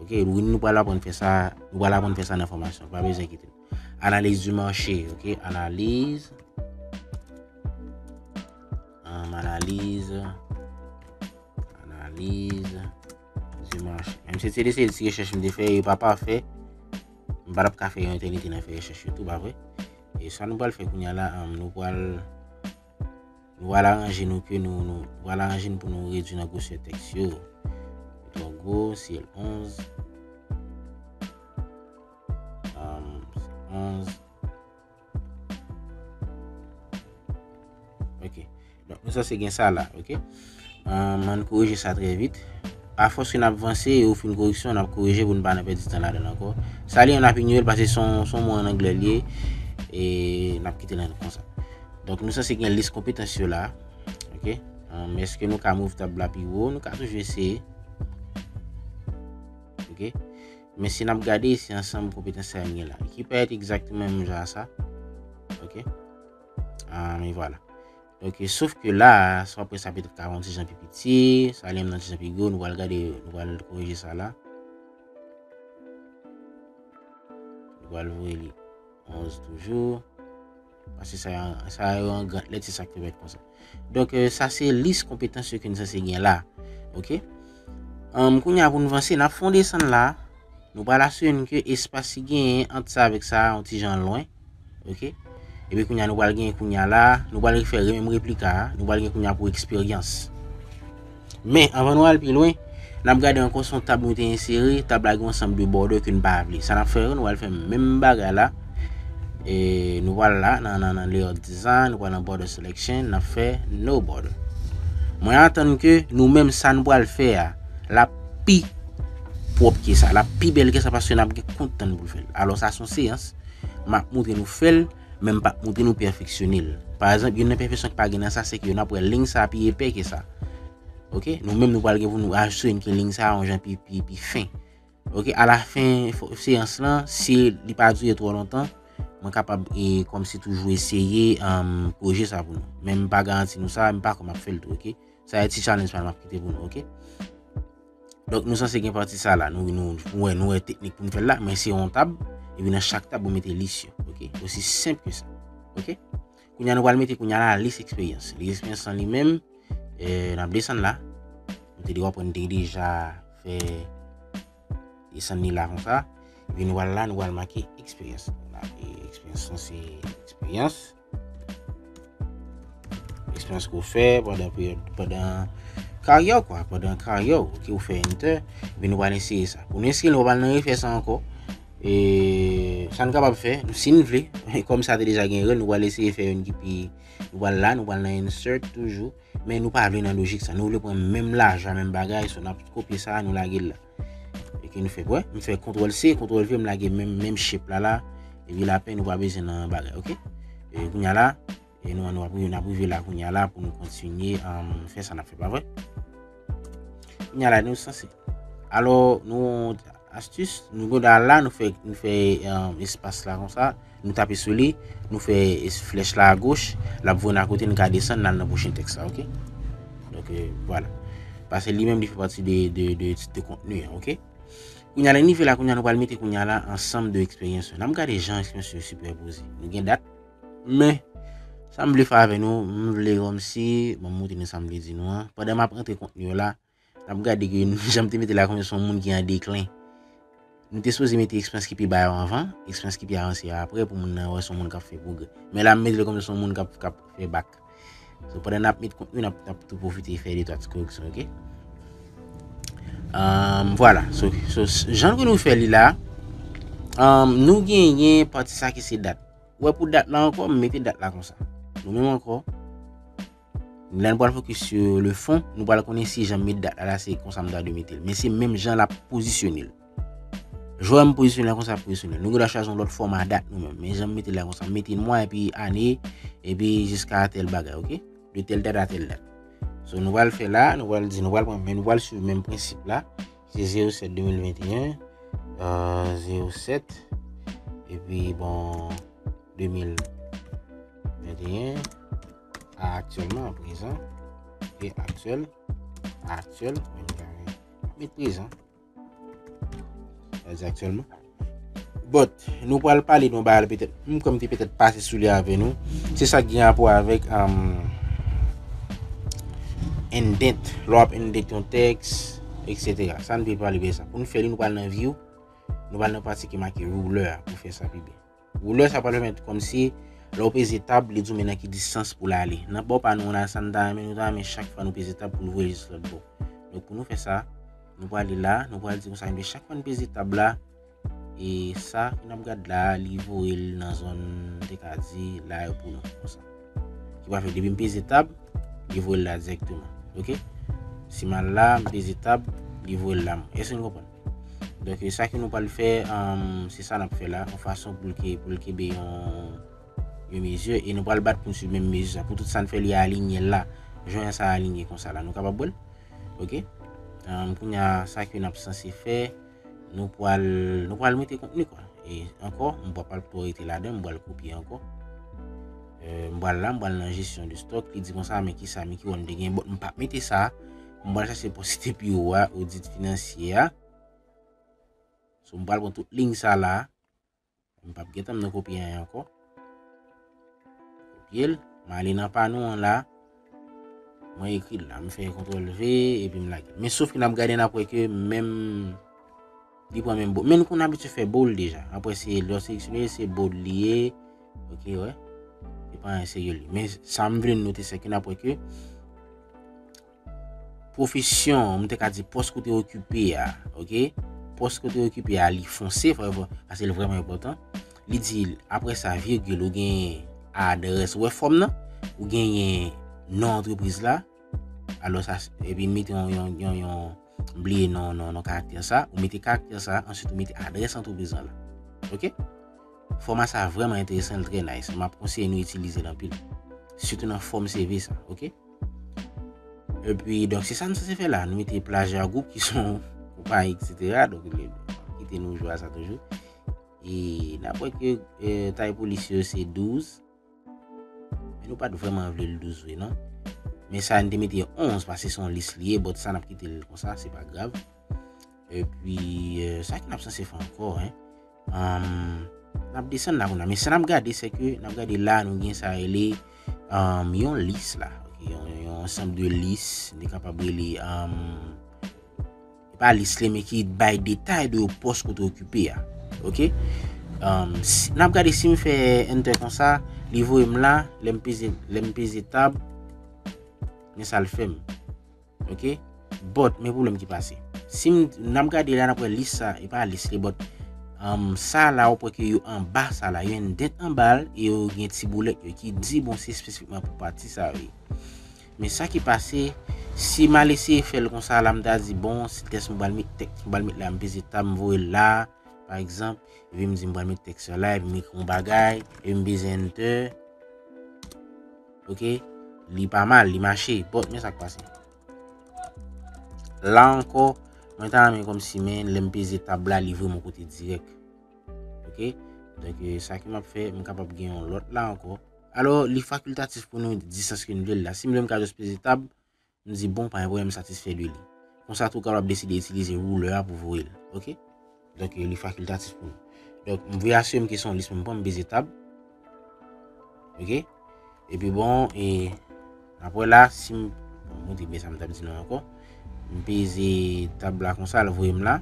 Ok, wi, nou pral aprann fè sa, nou pral aprann fè sa nan fòmasyon, pa bezwen enkyete n. Analyse du marché, ok? Analyse. Analyse. Analyse du marché. Menm si se te de ti rechèch m te fè, yo pa pafè. M pa t ap ka fè yon etènite nan fè rechèch yo tou, pa vre? E sa nou pral fè kounye a la, nou pral Nou pral aranje nou ke nou, nou pral aranje n pou nou redui nan gwosè tèks yo. Twò gwo, syèl onz. Onz. Ok. Donk, nou sanse gen sa la, ok? Ann korije sa trè vit. Afòs ke n ap vanse e ou fin koreksyon, n ap korije pou n pa nan pèdi tan ladan l ankò. Sa li an ap inyore l paske se yon mo an anglè li ye. E n ap kite l konsa. Donk, nou sanse gen lis konpetans yo la. Ok? Èske nou ka move tab la pi wo? Nou ka toujou eseye. Ok? Men si n ap gade, se ansanm konpetans sa yo n gen la. Ki parèt egzakteman menm jan a sa. Ok? Men vwala. Donk, sof ke la, sa w ap wè sa petèt ka yon ti jan pi piti, sa li menm nan ti jan pi gwo, nou pral gade, nou pral korije sa la. Nou pral voye li onz toujou. Paske sa, sa yo an gran lèt, se sa k fè bèt konsa. Donk, sa se lis konpetans yo ke n sanse gen la. Ok? Kounye a pou n vanse, n ap fè yon desann la. Nou pral asire n ke espas ki genyen ant sa avèk sa yon ti jan lwen. Ok? Epi kounye a nou pral genyen kounye a la, nou pral fè menm replika a, nou pral gen kounye a pou eksperyans. Men, anvan nou al pi lwen, n ap gade ankò se yon tab nou te ensere, tab la gen yon ansanm de bòdè ke n pa vle. Sa n ap fè, nou pral fè menm bagay la. E nou pral la, nan, nan, nan layout design, nou pral nan border selection, n ap fè no border. Mwen atann ke nou menm sa n pral fè a, l ap pi pwòp ke sa, l ap pi bèl ke sa paske n ap gen kontan pou l fè l. Alò, sa se yon seyans, m ap montre nou fè l, men m p ap montre nou pèfeksyone l. Pa egzanp, youn nan pèfeksyon ki pa gen nan sa, se ke n ap wè liy sa pi epè ke sa. Ok? Nou menm, nou pral gen pou nou asire n ke liy sa yon jan pi, pi, pi fen. Ok? Alafen seyans lan, si li pa dire twò lontan, mwen kapab, e, kòmsi toujou eseye, ann, korije sa pou nou. Men m pa garanti nou sa, m pa kwè m ap fè l tou, ok? Sa e ti challenge pa m ap kite pou nou, ok? Donk, nou sanse gen pati sa la. Nou, nou, nou wè, nou wè teknik pou n fè l la, men se yon tab, epi nan chak tab, ou mete lis yo, ok? Osi senp ke sa, ok? Kounye a, nou pral mete kounye a la lis eksperyans. Lis eksperyans lan li menm, e, n ap desann la. Nou te di w aprann te deja fè desann li la konsa. Epi nou pral la, nou pral make eksperyans. La, e, eksperyans lan se eksperyans. Eksperyans ke w fè pandan peryòd, pandan karyè w, kwa, pandan karyè w, ok, ou fè enter, epi nou pral eseye sa. Pou nou eseye l, nou pral nan refè sa ankò. E sa n kapab fè, si n vle, kòm sa te deja gen rèl, nou pral eseye fè youn ki pi, nou pral la, nou pral nan insert toujou, men nou pa vle nan lojik sa. Nou vle pran menm lajan, menm bagay, so n ap kopye sa, nou lage l la. Epi nou fè, wè, m fè kontwòl C, kontwòl V, m lage menm, menm shape la la, epi lapen nou pa bezwen nan bagay, oke? E kounye a la, e nou, nou ap, n ap rive la kounye a la pou nou kontinye, um, fè sa n ap fè, pa vre? Kounye a la, nou sanse. Alò, nou, astis, nou gen dwa la, nou fè, nou fè, um, espas la konsa, nou tape sou li, nou fè es-, flèch la agoch, l ap voye n akote, nou ka desann, n al nan pwochen tèks la, oke? Donk, euh, vwala. Paske li menm, li fè pati de, de, de, de kontni an, oke? Kounye a, lè n rive la, kounye a, nou pral mete kounye a la ansanm de eksperyans yo. N ap gade jan eksperyans yo sipèpoze. Nou gen dat, men, sa m vle fè avè nou, m vle kòmsi, bon, m montre nou sa m vle di nou an. Pandan m ap rantre kontni yo la, n ap gade ke jan m te mete la kòmsi se yon moun ki an deklen. Nou te sipoze mete eksperyans ki pi ba yo anvan, eksperyans ki pi avanse yo apre, pou moun nan wè se yon moun k ap fè pwogrè. Men la, m mete l kòmsi se yon moun k ap, k ap fè bak. So, pandan n ap met kontni, n ap, n ap tou pwofite fè de twa ti koreksyon, oke? Um, vwala. So, so, s-, jan ke nou fè li la, um, nou genyen pati sa ki se dat. Ou wè pou dat la ankò, m mete dat la konsa. Nou menm ankò, lè n pral fokis sou le fon, nou pral konnen si jan m met dat la, la se konsa m ta dwe mete l. Men se menm jan l ap pozisyone l. Jan m pozisyone l konsa, pozisyone l. Nou gen dwa chwazi yon lòt fòma dat nou menm. Men jan m mete l la konsa, m mete mwa epi ane, epi jiska tèl bagay, oke? De tèl dat a tèl dat. So, nou pral fè la, nou pral di, nou pral pran, men nou pral swiv menm prensip la. Se zewo sèt de mil venteyen, euh, zewo sèt, epi bon, de mil venteyen, a aktyèlman, a prezan, e aktyèl, a aktyèl, menm jan, met prezan. Sa di aktyèlman. But, nou pral pale de yon bagay petèt, m kwè m te petèt pase sou li avè nou. Se sa k gen rapò avèk, um, indent. Lè w ap indent yon tèks, etsetera. Sa n te pale de sa. Pou n fè li, nou pral nan view. Nou pral nan pati ki make ruler a pou fè sa pi byen. Ruler sa pral pèmèt kòmsi, lè w peze tab, li di w men nan ki distans pou l ale. Nan bò pa nou an la, sa n ta renmen, nou ta renmen chak fwa nou peze tab pou l voye l jis lòt bò. Donk, pou nou fè sa, nou pral ale la, nou pral di konsa, men chak fwa n peze tab la, e sa ke n ap gad la, li voye l nan zòn, m te ka di, la yo pou nou, konsa. Ki pa fè, depi m peze tab, li voye l la dirèkteman. Oke? Si m al la, m peze tab, li voye l la. Èske nou konprann? Donk, sa ke nou pral fè, um, se sa n ap fè la, yon fason pou l ke, pou l kenbe yon, yon mezi, e nou pral bat pou n swiv menm mezi sa. Pou tout sa n fè, li alinye la. Jan sa alinye konsa la. Nou kapab wè l? Oke? Um, kounye a, sa ke n ap sanse fè, nou pral, nou pral mete kontni, kwa. E ankò, m pa pral twò rete ladan, m pral kopye ankò. Euh, m pral la, m pral nan jesyon de stòk, li di konsa, men ki sa, men ki wè m te gen, bon, m p ap mete sa, m pral chache pòs ki te pi wo a, odit finansye a. So, m pral pran tout liy sa la, m p ap gentan m nan kopye anyen ankò. Kopye l, m ale nan pano an la. Mwen ekri l la, m fè kontwòl V, epi m lage l. Men sof ke n ap gade, n ap wè ke menm, li pran menm bold. Men nou konn abitye fè bold deja. Apre se, lè w seleksyone, se bold li ye. Oke, wè. Se pa anyen serye li. Men sa m vle note, se ke n ap wè ke pwofesyon, m te ka di pòs kote okipe a, oke? Pòs kote okipe a, li fonse, fò, fò, paske li vrèman enpòtan. Li di, apre sa, virgil, ou gen adrès, ou wè fòm nan, ou genyen non antrepriz la, alò sa, epi mete yon, yon, yon, yon, m bliye non, non, non karaktè sa, ou mete karaktè sa, answit ou mete adrès antrepriz lan la. Oke? Fòma sa vrèman enteresan, li trè nice. M ap konseye nou itilize l anpil. Sitou nan fòm C V sa, oke? Epi, donk, se sa nou sanse fè la. Nou mete Plagiar Group, ki se yon konpayi, etsetera. Donk, li kite nou jwe a sa toujou. E n ap wè ke, eh, tay pou lis yo se douz. Men nou pa t vrèman vle l douz vre, non. Men sa, n te mete onz, paske se yon lis li ye, but sa, n ap kite l konsa, se pa grav. Epi, eh, sa ki n ap sanse fè ankò, en? Um, n ap desann la kounye a. Men sa n ap gade, se ke n ap gade la, nou gen sa rele, um, yon lis la. Oke, yon, yon ansanm de lis, nou kapab rele, um, e pa lis li, men ki bay detay de pòs kote okipe a. Oke? Um, si, n ap gade si m fè enter konsa, li voye m la, lè m peze, lè m peze tab, men sa l fè m. Oke? But, men pwoblèm ki pase. Si m, n ap gade la, n ap wè lis sa, e pa lis li, but, Anm, sa la, ou pwè ke yo anba sa la, yo endent anba l, e yo gen ti boulèt yo ki di, bon, se espesifikman pou pati sa yo ye. Men sa ki pase, si m al eseye fè l konsa la, m ta di, bon, se tèks m pral met, tèks m pral met la, m peze tab, m voye l la, pa egzanp, epi m di m pral met tèks la, epi m ekri yon bagay, epi m peze enter. Ok, li pa mal, li mache, but men sa k pase. La ankò, mwen ta renmen kòmsi, men lè m peze tab la, li voye m yon kote dirèk. Ok, donk, eh, sa ke m ap fè, m kapab gen yon lòt la ankò. Alò, li fakiltatif pou nou distans ke n vle l la. Si m vle m ka just peze tab, m di, bon, pa gen pwoblèm, m satisfè de li. Konsa tou, ou kapab deside itilize roulè a pou voye l. Ok? Donk, eh, li fakiltatif pou nou. Donk, m vle asire m ke se yon lis mwen pran, m peze tab. Ok? Epi bon, e, n ap wè la, si m, bon, m montre byen sa m t ap di nou ankò. M peze tab la konsa, l voye m la.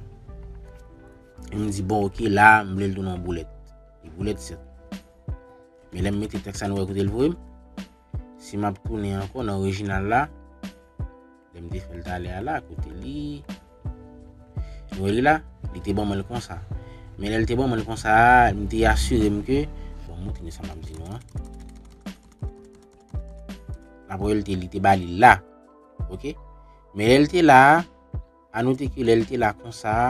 E m di, bon, ok, la, m vle l tounen yon boulèt. Li boulèt, sèt. Men lè m mete tèks la, nou wè kote l voye m. Si m ap tounen ankò nan orijinal la, lè m te fè l talè a la, kote li, nou wè li la, li te ban mwen l konsa. Men lè l te ban mwen l konsa a, m te asire m ke, bon, m montre nou sa m ap di nou an. N ap wè l te, li te ba li la. Ok? Men lè l te la a, anote ke lè l te la konsa a,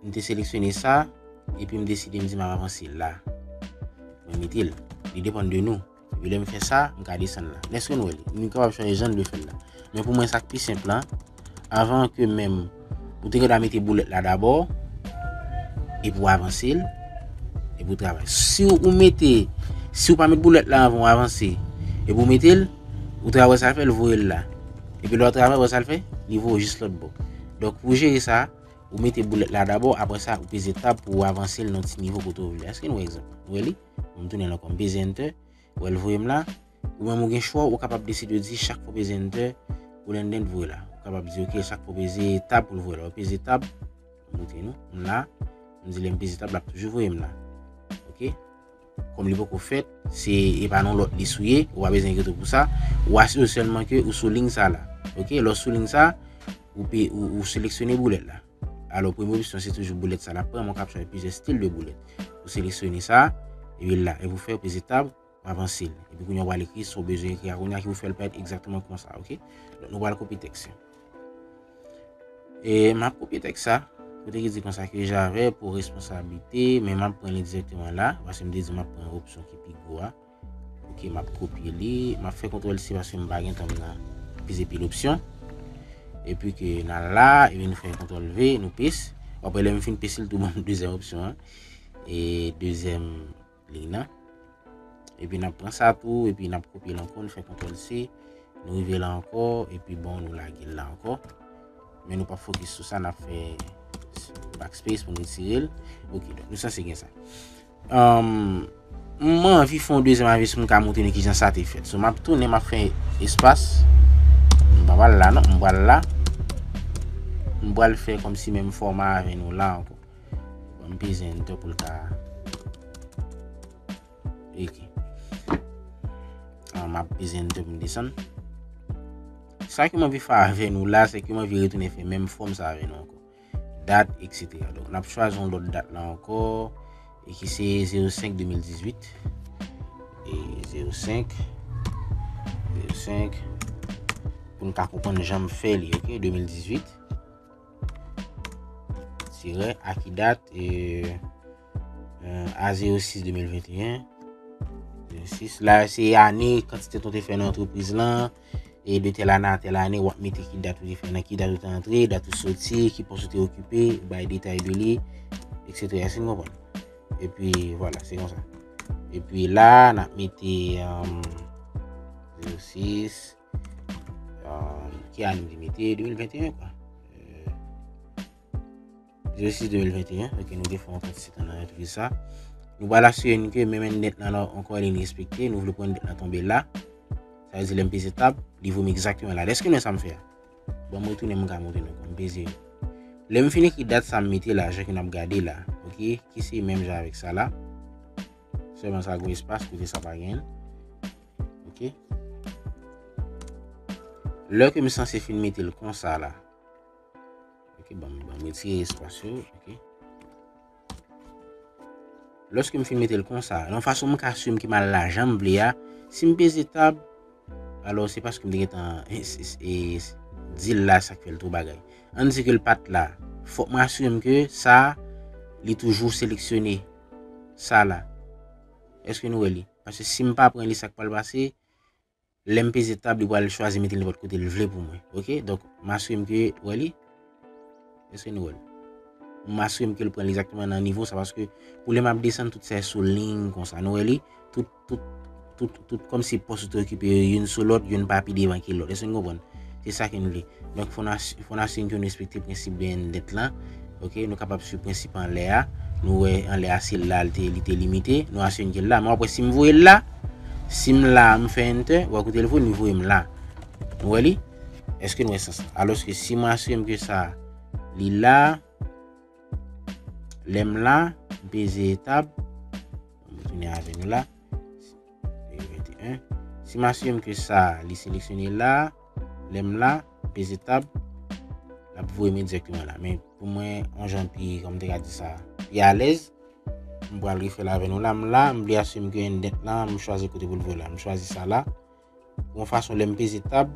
m te seleksyone sa, epi m deside m di m ap avanse la. Mwen mete l. Li depann de nou. Epi lè m fè sa, m ka desann la. Èske nou wè li? Nou kapab chwazi jan n vle fè l la. Men pou mwen, sa k pi senp la, anvan ke menm, ou te gen dwa mete boulèt la dabò, epi w avanse l, epi w travay. Si w mete, si w pa met boulèt la anvan w avanse, epi w mete l, ou travay sa l fè, l voye l la. Epi lè w travay, wè sa l fè? Li voye w jis lòt bò. Donk, pou jere sa, ou mete boulèt la dabò, apre sa, ou peze tab pou w avanse l nan ti nivo kote w vle. Èske nou wè egzanp? Ou wè li? M tounen l ankò, m peze enter, ou wè l voye m la. Ou menm ou gen chwa, ou kapab deside di chak fwa w peze enter, ou lendent voye la. Ou kapab di, ok, chak fwa w peze tab pou l voye la. Ou peze tab, m montre nou, m la, m di lè m peze tab, l ap toujou voye m la. Ok? Kòm li poko fèt, se, e pa nan lòt lis ou ye, ou pa bezwen enkyete w pou sa. Ou asire w sèlman ke ou sou liy sa la. Ok, lè w sou liy sa, ou pe, ou, ou seleksyone boulèt la. Alò, premye opsyon, se toujou boulèt sa l ap pran, men w kab chwazi plizyè stil de boulèt. Ou seleksyone sa, epi la, epi w fè, ou peze tab, ou avanse l. Epi kounye a, w pral ekri sa w bezwen ekri a kounye a ki pou fè l parèt egzakteman konsa, ok? Donk, nou pral kopye tèks la. E m ap kopye tèks sa, kote ki di konsa ke Javè pou responsablite, men m ap pran li dirèkteman la, paske m te di m ap pran opsyon ki pi gwo a. Ok, m ap kopye li, m ap fè kontwòl C paske m pa gen tan m nan peze pil opsyon. Epi ke n al la, epi nou fè kontwòl V, nou paste. Apre lè m fin paste li tou ban m dezyèm opsyon an. E dezyèm liy nan. Epi n ap pran sa tou, epi n ap kopye l ankò, nou fè kontwòl C, nou rive la ankò, epi bon, nou lage l la ankò. Men nou p ap fokis sou sa, n ap fè backspace pou n retire l. Ok, donk nou sanse gen sa. Anm, m anvi fè yon dezyèm avi si m ka montre nou kijan sa te fèt. So, m ap tounen, m ap fè espas. M pa pral la, non, m pral la. M pral fè kòmsi menm fòma avè nou la ankò. Bon, m peze enter pou l ka. Ok. Ah, m ap peze enter pou m desann. Sa ke m anvi fè avè nou la, se ke m anvi retounen fè menm fòm sa avè nou ankò. Dat, et cetera. Donk, n ap chwazi yon lòt dat la ankò, e ki se zewo senk de mil dizuit. E zewo senk, zewo senk, pou n ka konprann jan m fè li, ok, de mil dizuit. Tirè, a ki dat, e, e, a zewo sis de mil venteyen. Zewo sis, la, se ane, kantite tan w te fè nan antrepriz lan, e de tèl ane a tèl ane, w ap mete ki dat ou te fè, nan ki dat ou te antre, dat ou soti, ki pòs ou te okipe, bay detay de li, et cetera. Èske nou konprann? Epi, vwala, se konsa. Epi la, n ap mete, um, zewo sis, um, ki ane m te mete? De mil venteyen, kwa. Euh, zewo sis de mil venteyen, ok, nou te fè yon kantite tan nan antrepriz sa. Nou pral asire n ke menm endent lan ankò li respekte, nou vle pou endent lan tonbe la. Sa vle di lè m peze tab, li voye m egzakteman la. Èske nou wè sa m fè a? Bon, m retounen, m ka montre nou, m peze. Lè m fin ekri dat sa m mete la, jan ke n ap gade la, ok, ki se menm jan avèk sa la. Sèlman sa gen espas, kote sa pa gen. Ok. Lè ke m sanse fin mete l konsa la. Ok, bon, bon, m retire espas yo, ok. Lòske m fin mete l konsa, nan fason m ka asire m ke m al la jan m vle a, si m peze tab, alò se paske m te gentan, e, e, e, di l la sa k fè l twò bagay. Ann di ke l pa t la. Fòk mwen asire m ke sa, li toujou seleksyone sa la. Èske nou wè li? Paske si m pa pran li, sa k pral pase, lè m peze tab, li pral chwazi mete l nenpòt kote l vle pou mwen. Oke? Donk, m asire m ke, wè li? Èske nou wè l? M asire m ke l pran l egzakteman nan nivo sa, paske pou lè m ap desann, tout sa sou liy konsa. Nou wè li? Tout, tout, tout, tout kòmsi pòs yo te okipe yo, youn sou lòt, youn pa pi devan ke lòt. Èske nou konprann? Se sa ke nou vle. Donk, fò n as-, fò n asire n ke nou respekte prensip de end date lan. Oke, nou kapab swiv prensip anlè a. Nou wè anlè a se la li te, li te limite. Nou asire n ke l la. Men w ap wè si m voye l la, si m la, m fè enter, w ap koute l voye, li voye m la. Nou wè li? Èske nou wè sans la? Alòske si mwen asire m ke sa, li la, lè m la, m peze tab, m tounen avè nou la. Demen venteyen. Si m asire m ke sa, li seleksyone la, lè m la, m peze tab, l ap voye m egzakteman la. Men pou mwen, yon jan pi, kòman m te ka di sa, pi alèz, m pral refè l avè nou la. M la, m vle asire m ke end date lan, m chwazi kote pou l voye la. M chwazi sa la. Yon fason, lè m peze tab,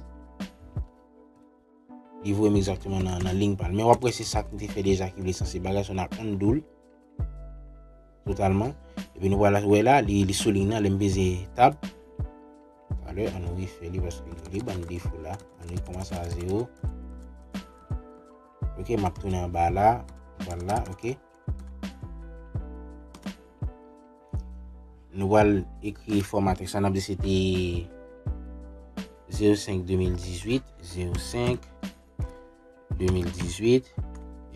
li voye m egzakteman nan, nan liy pa l. Men w ap wè se sa k m te fè deja ki vle sanse bagay, so n ap undo l totalman. Epi nou pral wè la, li, li sou liy nan, lè m peze tab. Talè, ann nou refè li paske li ban m defo la. Ann nou kòmanse a zewo. Oke, m ap tounen anba la. Vwala, oke. Nou pral ekri fòma tèks la, n ap di se te zewo senk de mil dizuit, zewo senk de mil dizuit,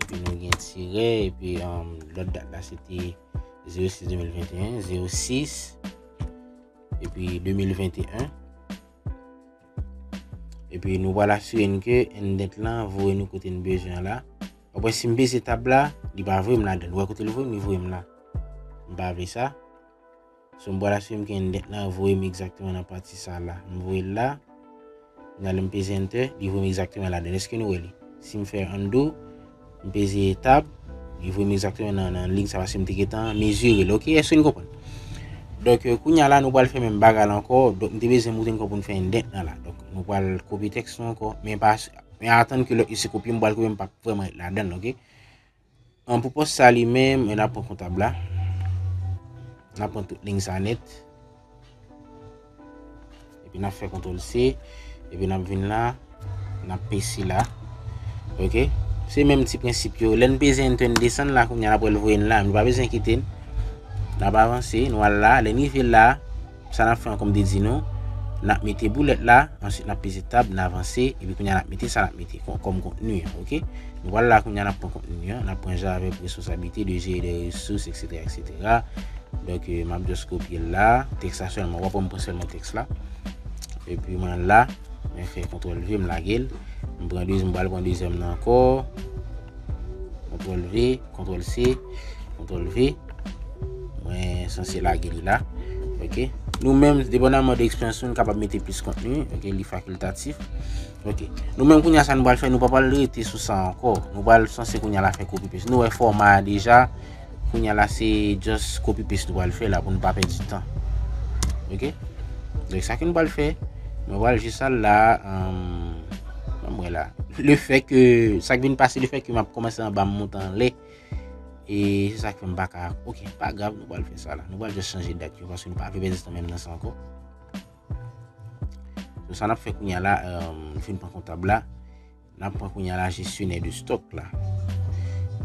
epi nou gen tirè, epi, um, lòt dat la se te zewo sis de mil venteyen, zewo sis, epi de mil venteyen. Epi nou pral asire n ke end date lan voye nou kote n bezwen an la. Apre si m peze tab la, li pa voye m ladan l. Ou wè kote l voye m, li voye m la. M pa vle sa. So m pral asire m ke end date lan voye m egzakteman nan pati sa la. M voye l la. Kounya lè m peze enter, li voye m egzakteman ladan l. Èske nou wè li? Si m fè undo, m peze tab, li voye m egzakteman nan, nan liy sa paske m te gentan mezire l. Oke, èske n konprann? Donk, euh, kounya la, nou pral fè menm bagay la ankò. Donk, m te bezwen moutre n kò pou n fè end date lan la. Donk, nou pral kopye tèks nou ankò. Men pa, men atann ke lòt yo se kopye, m pral kopye, m p ap vrèman ret ladan l, oke? An, pou pòs sa li menm, n ap pran kontab la. N ap pran tout liy sa nèt. Epi n ap fè kontwòl C. Epi n ap vin la. N ap pese la. Oke? Se menm ti prensip yo. Lè n peze enter n desann la, kounya n ap wè l voye n la. Nou pa bezwen kite n. N ap avanse. Nou al la. Lè n rive la, sa n ap fè an, kòm m te di nou, n ap mete boulèt la. Answit, n ap peze tab, n avanse. Epi kounya n ap mete sa n ap mete kò-, kòm kontni an. Oke? Nou pral la, kounya n ap pran kontni an. N ap pran Javert, responsabilité de gérer des ressources, et cetera, et cetera. Donk, euh, m ap just kopye l la. Tèks la sèlman. W ap wè m pran sèlman tèks la. Epi mwen la, mwen fè kontwòl V, m lage l. M pran dezi-, m pral pran dezyèm nan ankò. Kontwòl V, kontwòl C, kontwòl V. Mwen sanse lage li la. Oke. Nou menm, depandaman de eksperyans nou, nou kapab mete plis kontni. Oke, li fakiltatif. Oke. Nou menm kounya sa nou pral fè, nou pa pral rete sou sa ankò. Nou pral sanse kounya la fè copy paste. Nou wè fòma a deja. Kounya la se just copy paste nou pral fè la pou nou pa pèdi tan. Oke? Donk sa ke nou pral fè, mwen pral jis al la, um, ban m wè la. Le fè ke, sa k vin pase, le fè ke m ap kòmanse anba, m monte anlè. E se sa k fè m pa ka, oke, pa grav, nou pral fè sa la. Nou pral just chanje dat yo, paske nou pa vle pèdi tan menm nan sa ankò. So, sa n ap fè kounya la, um, nou fin pran kontab la. N ap pran kounya la jesyonè de stòk la.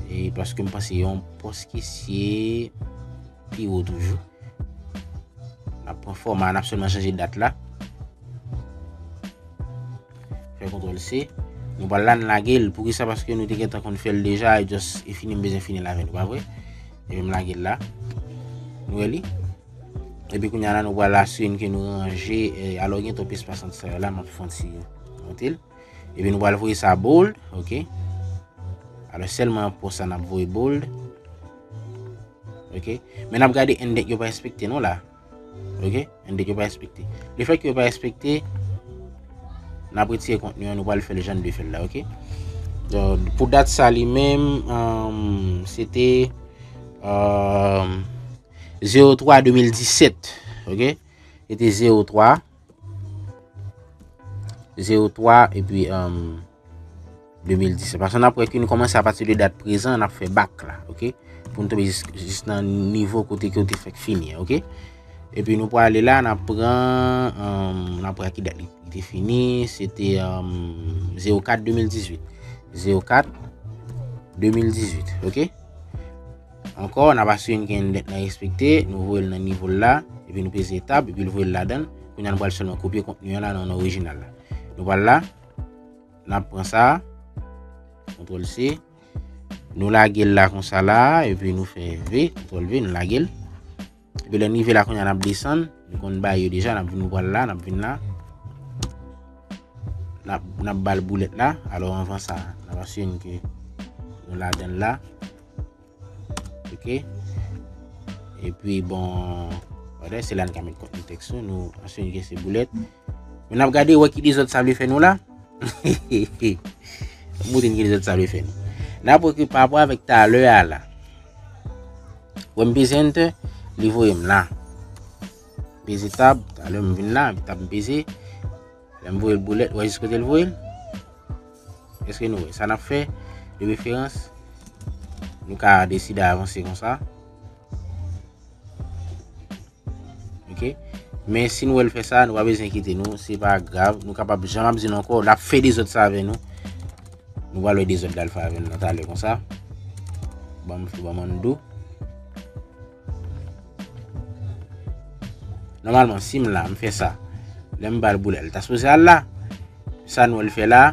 E paske m panse yon pòs kesye pi wo toujou. N ap pran fòma, n ap sèlman chanje dat la. Fè kontwòl C. Nou pral la, n lage l. Poukisa? Paske nou te gentan konn fè l deja, e just, e fini, m bezwen fini l avè nou, pa vre? Epi m lage l la. Nou wè li? Epi kounya la, nou pral asire n ke nou ranje, e, alò gen twòp espas ant sa yo la, m ap fè yon ti monte l. Epi nou pral voye sa bold, oke. Alò sèlman pou sa n ap voye bold. Oke. Men n ap gade end date yo pa respekte non la. Oke. End date yo pa respekte. Le fè ke yo pa respekte, n ap retire kontni an, nou pral fè l jan n dwe fè l la, oke. Donk, pou dat sa li menm, um, se te, um, Zewo twa de mil disèt, ok? Se te zewo twa, zewo twa epi um, de mil disèt. Paske n ap wè ke nou kòmanse apati de dat prezan, n ap fè bak la, ok? Pou n tonbe jis, jis nan nivo kote ke w te fèk fini an, ok? Epi nou prale la, n ap pran, um, n ap wè ki dat li, li te fini, se te um, zewo kat de mil dizuit. Zewo kat de mil dizuit, ok? Ankò, n ap asire n gen dèt nan respekte, nou voye l nan nivo l la, epi nou peze tab, epi l voye l ladan l. Kounye a nou pral sèlman kopye kontni an la nan, nan orijinal la. Nou pral la, n ap pran sa, kontwòl C, nou lage l la konsa la, epi nou fè V, kontwòl V, nou lage l. Epi lè n rive la kounye a n ap desann, nou konn bay yo deja, n ap vin nou pral la, n ap vin la. N ap, n ap ba l boulèt la. Alò anvan sa, n ap asire n ke nou ladan l la. Ok. Epi bon, wè, se la n ka met kontni tèks nou, nou asire n ke se boulèt. Men n ap gade wè ki dezòd sa vle fè nou la. Moute n ki dezòd sa vle fè nou. N ap wè ke pa rapò avèk talè a la. Wè m peze enter, li voye m la. Peze tab, talè m vin la, tab m peze. Lè m voye l boulèt, wè jis kote l voye l? Èske nou wè? Sa n ap fè, de preferans, nou ka deside avanse konsa. Ok? Men si nou wè l fè sa, nou pa bezwen enkyete nou, se pa grav. Nou kapab, jan m ap di nou ankò, l ap fè dezòd sa avè nou. Nou pral wè dezòd la l fè avè nou nan talè konsa. Ban m, ban m undo. Nòmalman, si m la, m fè sa. Lè m ba l boulèt, l ta sipoze al la. Sa nou wè l fè la.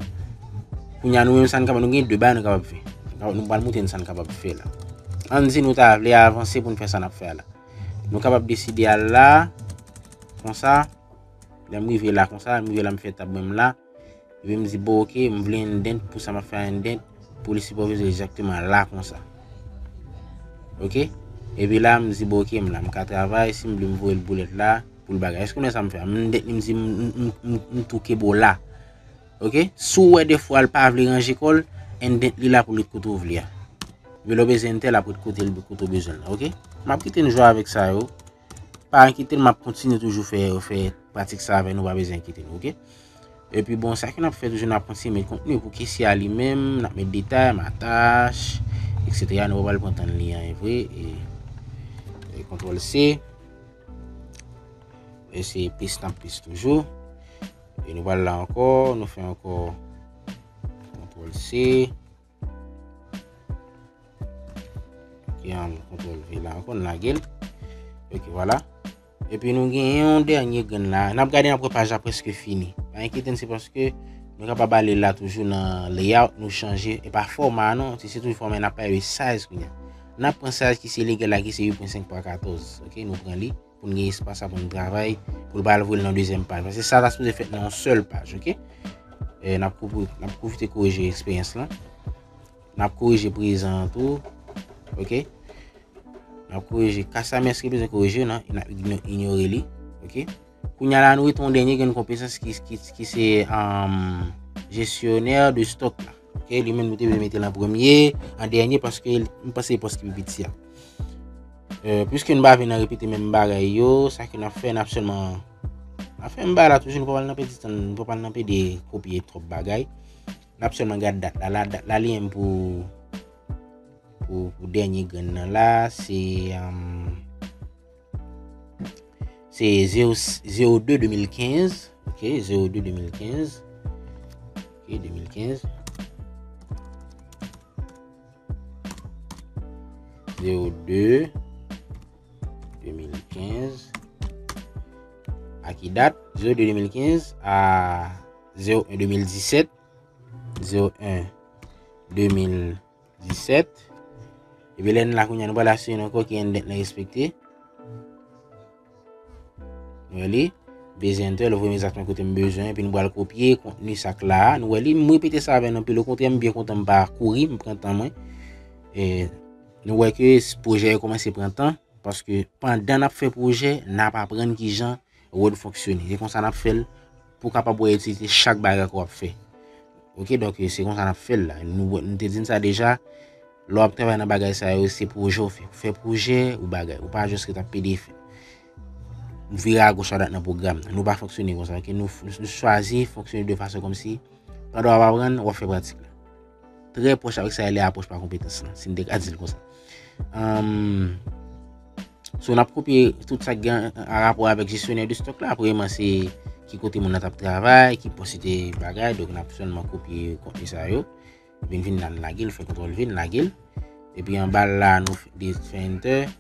Kounye a nou menm sa n kapab, nou gen de bagay nou kapab fè. Nou pral montre n sa n kapab fè la. Ann di nou ta vle avanse pou n fè sa n ap fè a la. Nou kapab deside al la. Konsa. Lè m rive la konsa, m rive la m fè tab mwen m la. Epi m di bon ok, m vle indent pou sa m ap fè a indent, pou li sipòvize egzakteman la konsa. Ok? Epi la m di bon ok, m la, m ka travay, si m vle m voye l boulèt la, pou l bagay. Èske w wè sa m fè a? M indent li, m di m, m, m, m, m touke bò la. Ok? Si w wè defwa l pa vle ranje kò l, indent li la pou l ret kote w vle a. Epi lè w bezwen enter l ap ret kote l, kote w bezwen l la, ok? M ap kite n jwe avèk sa yo. Pa enkyete n, m ap kontinye toujou fè, fè pratik sa avè nou, pa bezwen enkyete n, ok? Epi bon, sa ke n ap fè toujou, n ap kontinye met kontni pou kesye a li menm, n ap met detay, matach, etsetera. Nou pa pral pran tan li anyen vre. E, e kontwòl C. E se pis n ap pis toujou. E nou pral la ankò, nou fè ankò kontwòl C. Ok, an kontwòl V la ankò, n lage l. Ok, vwala. Epi nou gen yon dènye grenn la. N ap gade, n ap wè paj la prèske fini. Pa enkyete n, se paske nou kapab ale la toujou nan layout, nou chanje. E pa fòma non, se, se toujou fòma, n ap pale de size kounye a. N ap pran size ki se legal la, ki se uit pwen senk pa katòz. Ok, nou pran li. Pou n gen espas la pou n travay, pou l pa al voye l nan dezyèm paj. Paske sa ta sipoze fèt nan yon sèl paj, ok? E, n ap koupe, n ap pwofite korije eksperyans lan. N ap korije prezan an tou, ok? N ap korije kas la, men èske bezwen korije? Non, n ap igno-, inyore li, ok? Kounye a la, nou rete yon dènye grenn konpetans ki, ki, ki se, um, jesyonè de stòk la. Ok, li menm nou te vle mete l an premye, an dènye, paske m panse e pòs ki pi piti a. Euh, piske nou pa vin nan repete menm bagay yo, sa ke n ap fè, n ap sèlman, n ap fè menm bagay la toujou, nou pa pral nan pèdi tan, nou pa pral nan pede kopye twòp bagay. N ap sèlman gade dat la, la, dat la li menm pou, pou, pou dènye grenn nan la, se, um, Se zewo, zewo de de mil kenz. Ok, zewo de de mil kenz. Ok, de mil kenz. Zewo de de mil kenz. A ki dat? Zewo de de mil kenz a zewo en de mil disèt. Zewo en de mil disèt. Epi lè n la kounye a, nou pral asire n ankò ke end date lan respekte. Nou wè li. Peze enter, l voye m egzakteman kote m bezwen, epi nou pral kopye kontni sa k la a. Nou wè li, m repete sa avè n anpil, okontrè, m byen kontan m pa kouri, m pran tan mwen. E, nou wè ke s-, pwojè yo kòmanse pran tan, paske pandan n ap fè pwojè, n ap aprann kijan Word fonksyone. Se konsa n ap fè l pou w kapab wè itilite chak bagay ke w ap fè. Ok, donk, se konsa n ap fè l la. Nou, nou te di n sa deja, Lè w ap travay nan bagay sa yo, se pwojè w fè. Ou fè pwojè, ou bagay. Ou pa jis ret ap pede fè. Vire agoch adwat nan pwogram nan. Nou pa fonksyone konsa, ok? Nou, nou chwazi fonksyone de fason kòmsi, pandan w ap aprann, w ap fè pratik la. Trè pwòch avèk sa rele apwòch pa konpetans lan, si n te ka di l konsa. Anm, so, n ap kopye tout sa k gen an rapò avèk jesyonè de stòk la. Premyèman, se ki kote moun nan t ap travay, ki pòs li te bagay. Donk, n ap sèlman kopye kontni sa yo. Epi n vin la, n lage l, fè kontwòl V, n lage l. Epi anba l la, nou f- de- fè enter.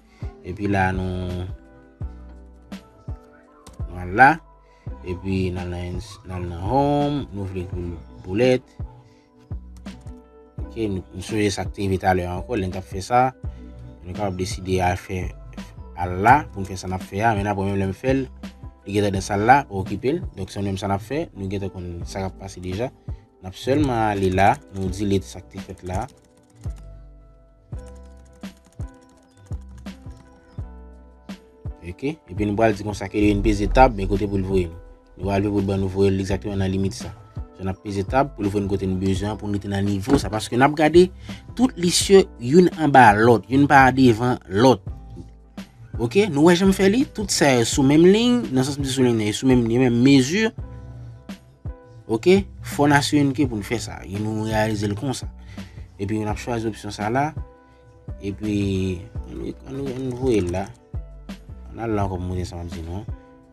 Epi la, nou, nou al la. Epi n al nan, n al nan home, nou vle pou l boulèt. Ok, nou, nou sonje sa k te rive talè ankò, lè n t ap fè sa. Nou kapab deside al fè, al la, pou n fè sa n ap fè a. Men apre, menm lè m fè l, li gentan nan sal la, pa okipe l. Donk, se menm sa n ap fè, nou gentan konn sa k ap pase deja. N ap sèlman ale la, nou delete sa k te fèt la. Ok, epi nou pral di konsa ke li vin peze tab, men kote pou l voye nou. Nou pral vin pou l ban nou voye l egzakteman nan limit sa. So, n ap peze tab pou l voye nou kote nou bezwen an, pou nou rete nan nivo sa. Paske n ap gade tout lisye youn anba lòt, youn pa devan lòt. Ok, nou wè jan m fè li, tout sa yo sou menm liy, nan sans m di sou liy nan, yo sou menm, yo menm mezi. Ok, fò n asire n ke pou n fè sa, e nou reyalize l konsa. Epi n ap chwazi opsyon sa la, epi ann, ann, ann voye l la. Ann al la ankò pou montre sa m ap di nou an.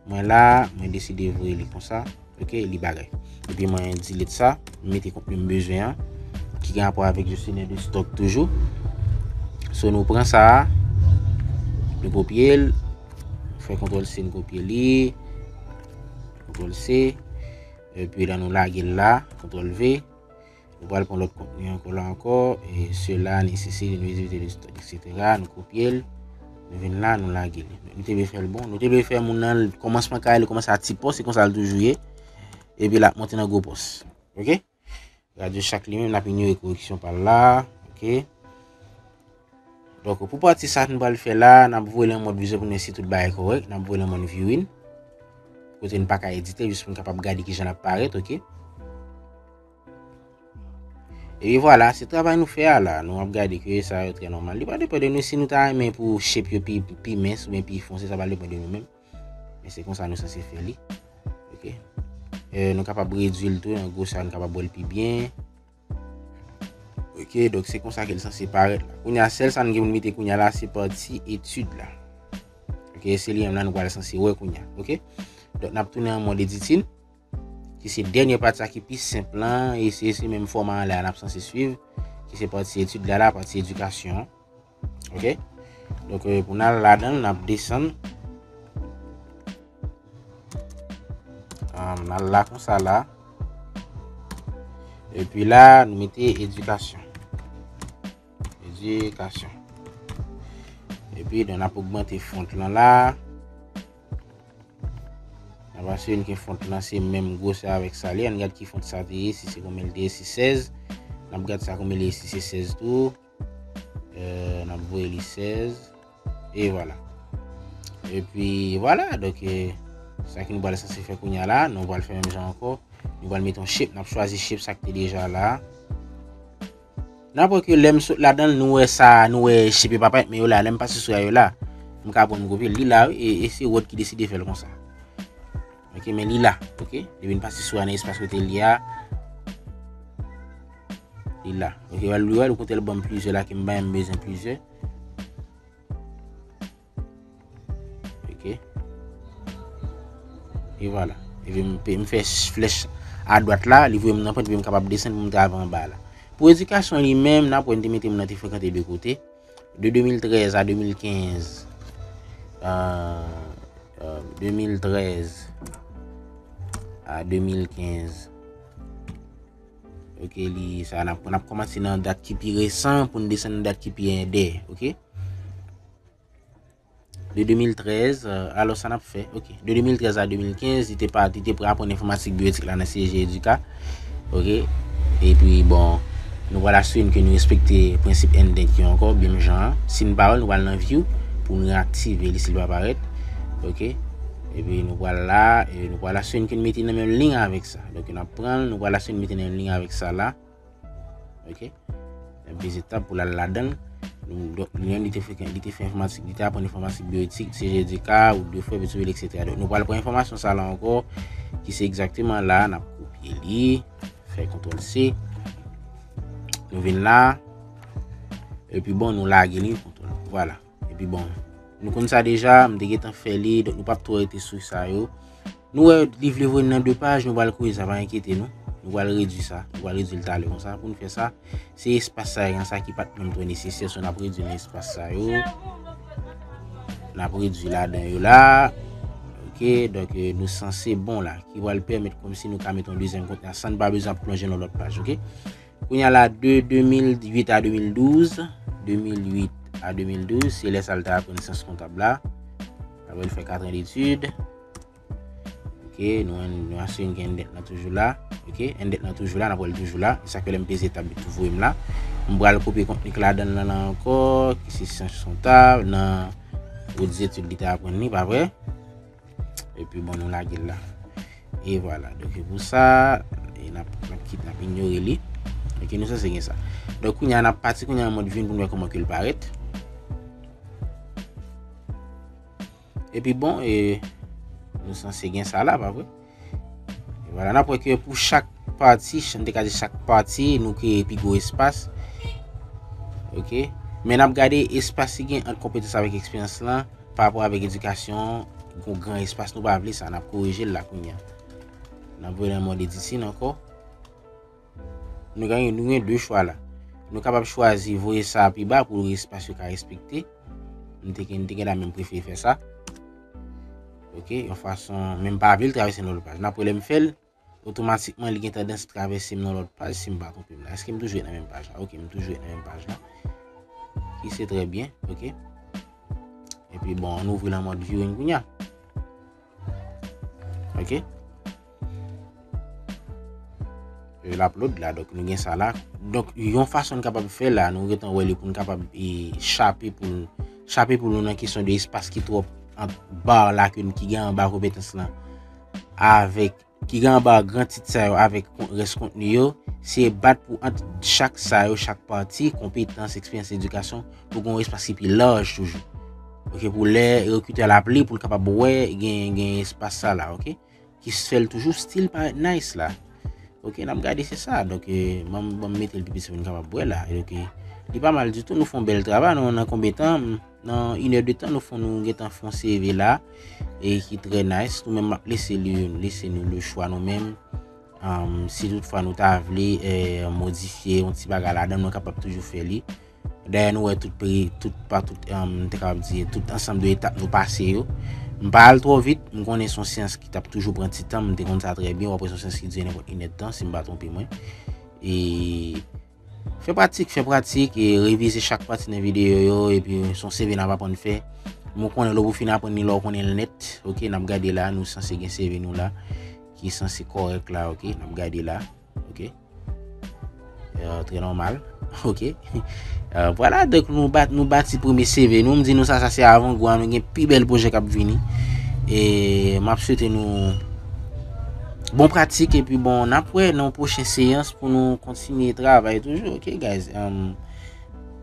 Mwen la, mwen deside voye li konsa. Ok, li bagay. Epi mwen delete sa, m mete kontni m bezwen an, ki gen rapò avèk jesyonè de stòk toujou. So, nou pran sa a, nou kopye l, fè kontwòl C, nou kopye li, kontwòl C, epi la nou lage l la, kontwòl V. Nou pral pran lòt kontni ankò la ankò, e cela nécessite une visibilité de stock, et cetera. Nou kopye l, nou vin la, nou lage li. Nou te vle fè l bon, nou te vle fè moun nan, kòmansman kay li kòmanse a ti pòs, se konsa l toujou ye. Epi l ap monte nan gwo pòs. Ok? Radyo chak li menm, n ap inyore koreksyon pa l la. Ok? Donk, pou pati sa nou pral fè la, n ap voye l an mòd vizyon pou nou wè si tout bagay kòrèk. N ap voye l an mòd viewing. Kote n pa ka edite, jis pou n kapab gade kijan l ap parèt, ok? Epi vwala, se travay nou fè a la. Nou ap gade ke sa yo trè nòmal. Li pa depann de nou si nou ta renmen pou shape yo pi, pi mens oubyen pi fonse, sa pa depann de nou menm. Men se konsa nou sanse fè li. Ok. E, nou kapab redui l tou, nan gwosè a, nou kapab wè l pi byen. Ok, donk se konsa ke l sanse parèt la. Kounye a, sèl sa n gen pou n mete kounye a la, se pati etid la. Ok, se li menm la nou pral sanse wè kounye a. Ok? Donk, n ap tounen an mòd editing, ki se dènye pati sa ki pi senp lan, e se, se menm fòma an la n ap sanse swiv, ki se pati etid la, la pati edikasyon an. Ok? Donk, e, pou n al ladan l, n ap desann. Ann, n al la konsa la. Epi la, nou mete edikasyon. Edikasyon. Epi, donk, n ap ogmante font lan la. N ap asire n ke font lan se menm gwosè avèk sa li. Ann gad ki font sa te ye, si se konbyen l te ye, si sèz. N ap gad sa konbyen l ye, si se sèz tou. E, n ap voye li sèz. E vwala. Epi vwala, donk, e, sa ki nou pral sanse fè kounye a la, nou pral fè menm jan ankò. Nou pral mete yon shape, n ap chwazi shape sa ki te deja la. N ap wè ke lè m sot ladan l, nou wè sa, nou wè shape yo pa parèt, men yo la, lè m pase sou yo la, m ka pran m kopye l, li la, wi, e, e se Word ki deside fè l konsa. Ok, men li la, ok? Depi n pase sou analiz pas kote li a, li la. Ok, wè, wè, ou kote l ban m plizyè la, ke m bay, m bezwen plizyè. Ok. E vwala. Epi m, m fè flèch adwat la, li voye m nan pwent, epi m kapab desann pou m travay anba la. Pou edikasyon li menm, n ap wè n te mete moun nan te frekante de kote. De de mil trèz a de mil kenz, euh, euh, de mil trèz a de mil kenz. Ok, li, sa, n ap, n ap kòmanse nan dat ki pi resan pou n desann nan dat ki pi dèyè, ok? De de mil trèz, euh, alò sa n ap fè, ok. De de mil trèz a de mil kenz, li te pa, li te aprann enfòmatik, byoetik la nan C E G Educa. Ok. Epi, bon, nou pral asire n ke nou respekte prensip indent yo ankò, menm jan an. Si n pa wè l, nou pral nan view pou nou reaktive li si l pa parèt. Ok. Epi nou pral la, e nou pral asire n ke n mete nan menm liy avèk sa. Donk, n ap pran l, nou pral asire n mete nan menm liy avèk sa la. Ok. N ap peze tab pou l al ladan l. Nou, donk, li menm, li te fè, li te fè enfòmatik, li te aprann enfòmatik byoetik, C G D K, ou de fè, Petyonvil, etsetera. Donk, nou pral pran enfòmasyon sa la ankò, ki se egzakteman la, n ap kopye li, fè kontwòl C. Nou vin la, epi bon, nou lage li, kontwòl. Vwala. Epi bon, nou konn sa deja, m te gentan fè li, donk nou p ap twò rete sou sa yo. Nou wè, li vle voye n nan de paj, nou pral kore sa, pa enkyete nou. Nou pral redui sa, nou pral redui l talè konsa. Pou n fè sa, se espas sa yo, sa ki pa t menm twò nesesè, so n ap redui nan espas sa yo. N ap redui ladan yo la. Ok, donk, eh, nou sanse bon la, ki pral pèmèt kòmsi nou ka mete yon dezyèm kontni san n pa bezwen ap plonje nan lòt paj, ok? Kounye a la, de de mil uit a de mil douz, de mil uit a de mil douz, se lè sa l te aprann syans kontab la. Apre l fè kat an detid. Ok, nou, nou asire n gen endèt lan toujou la. Ok, endèt lan toujou la, n ap wè l toujou la. E sa k fè lè m peze tab li tou voye m la. M pral kopye kontni k ladan l lan ankò, ki se syans kontab, nan wot zetid li te aprann li, pa vre? Epi bon, nou lage l la. E vwala. Donk, e pou sa, e n ap, n ap kite, n ap inyore li. Ok, nou sanse gen sa. Donk, kounye a, n ap pati kounye a an mòd view pou n wè kòman ke l parèt. Epi bon, e, nou sanse gen sa la, pa vre? E vwala, n ap wè ke pou chak pati, ch-, n te ka di chak pati, nou kreye pi gwo espas. Ok? Men n ap gade espas ki gen ant konpetans avèk eksperyans lan, pa rapò avèk edikasyon, gon gran espas, nou pa vle sa, n ap korije l la kounye a. N ap voye l an mòd editing ankò. Nou gen, nou gen de chwa la. Nou kapab chwazi voye sa pi ba pou espas yo ka respekte. M te, m te gentan menm prefere fè sa. Ok, yon fason, men m pa vle l travèse nan lòt paj. N ap wè lè m fè l, otomatikman li gen tandans travèse m nan lòt paj si m pa twonpe m la. Èske m toujou ret nan menm paj la? Ok, m toujou ret nan menm paj la. Ki se trè byen, ok. Epi bon, ann ouvri l an mòd viewing kounye a. Ok. E l ap load la, donk nou gen sa la. Donk, yon fason n kapab fè la, nou gentan wè li pou n kapab, e, chape pou, chape pou nou nan kesyon de espas ki twòp ant bar la ke n, ki gen anba konpetans lan avèk, ki gen anba gran tit sa yo avèk kon-, rès kontni yo, se bat pou ant chak sa yo, chak pati, konpetans, eksperyans, edikasyon, pou gen yon espas ki pi laj toujou. Ok, pou lè rekritè la ap li, pou l kapab wè, gen, gen espas sa la, ok? Ki fè l toujou still parèt nice la. Ok, n ap gade se sa. Donk, eh, ban m, ban m mete l pi piti pou n kapab wè la. E donk, eh, li pa mal ditou, nou fè yon bèl travay, nou nan konbyen tan? Nan inè de tan, nou fè, nou gentan fè yon C V la, e ki trè nice. Nou menm, m ap lese li, lese nou le chwa nou menm. Um, si toutfwa nou ta vle, eh, modifye yon ti bagay ladan, nou kapab toujou fè li. Dayè, nou wè tout pri, tout, pa tout, um, m te kapab di, tout ansanm de etap nou pase yo. M pa al twò vit, m konnen se yon syans ki t ap toujou pran ti tan, m te konn sa trè byen, w ap wè se yon syans ki dire nenpòt inèdtan, si m pa twonpe mwen. E fè pratik, fè pratik, e revize chak pati nan videyo yo, epi se yon C V n ap aprann fè. Mwen konnen lè w fin aprann li, lè w konnen l nèt, ok, n ap gade la, nou sanse gen C V nou la, ki sanse kòrèk la, ok, n ap gade la, ok. Euh, trè nòmal, ok. Euh, vwala, donk nou bat, nou bati premye C V nou, m di nou sa, sa se avangou a, nou gen pi bèl pwojè k ap vini. E m ap swete nou bon pratik, epi bon, n ap wè nan yon pwochen seyans pou nou kontinye travay toujou, ok, guys? Um,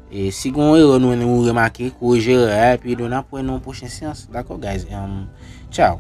e si gen yon erè nou, nou remake, korije erè a, epi nou, n ap wè nan yon pwochen seyans, dakò, guys? Um, tchao.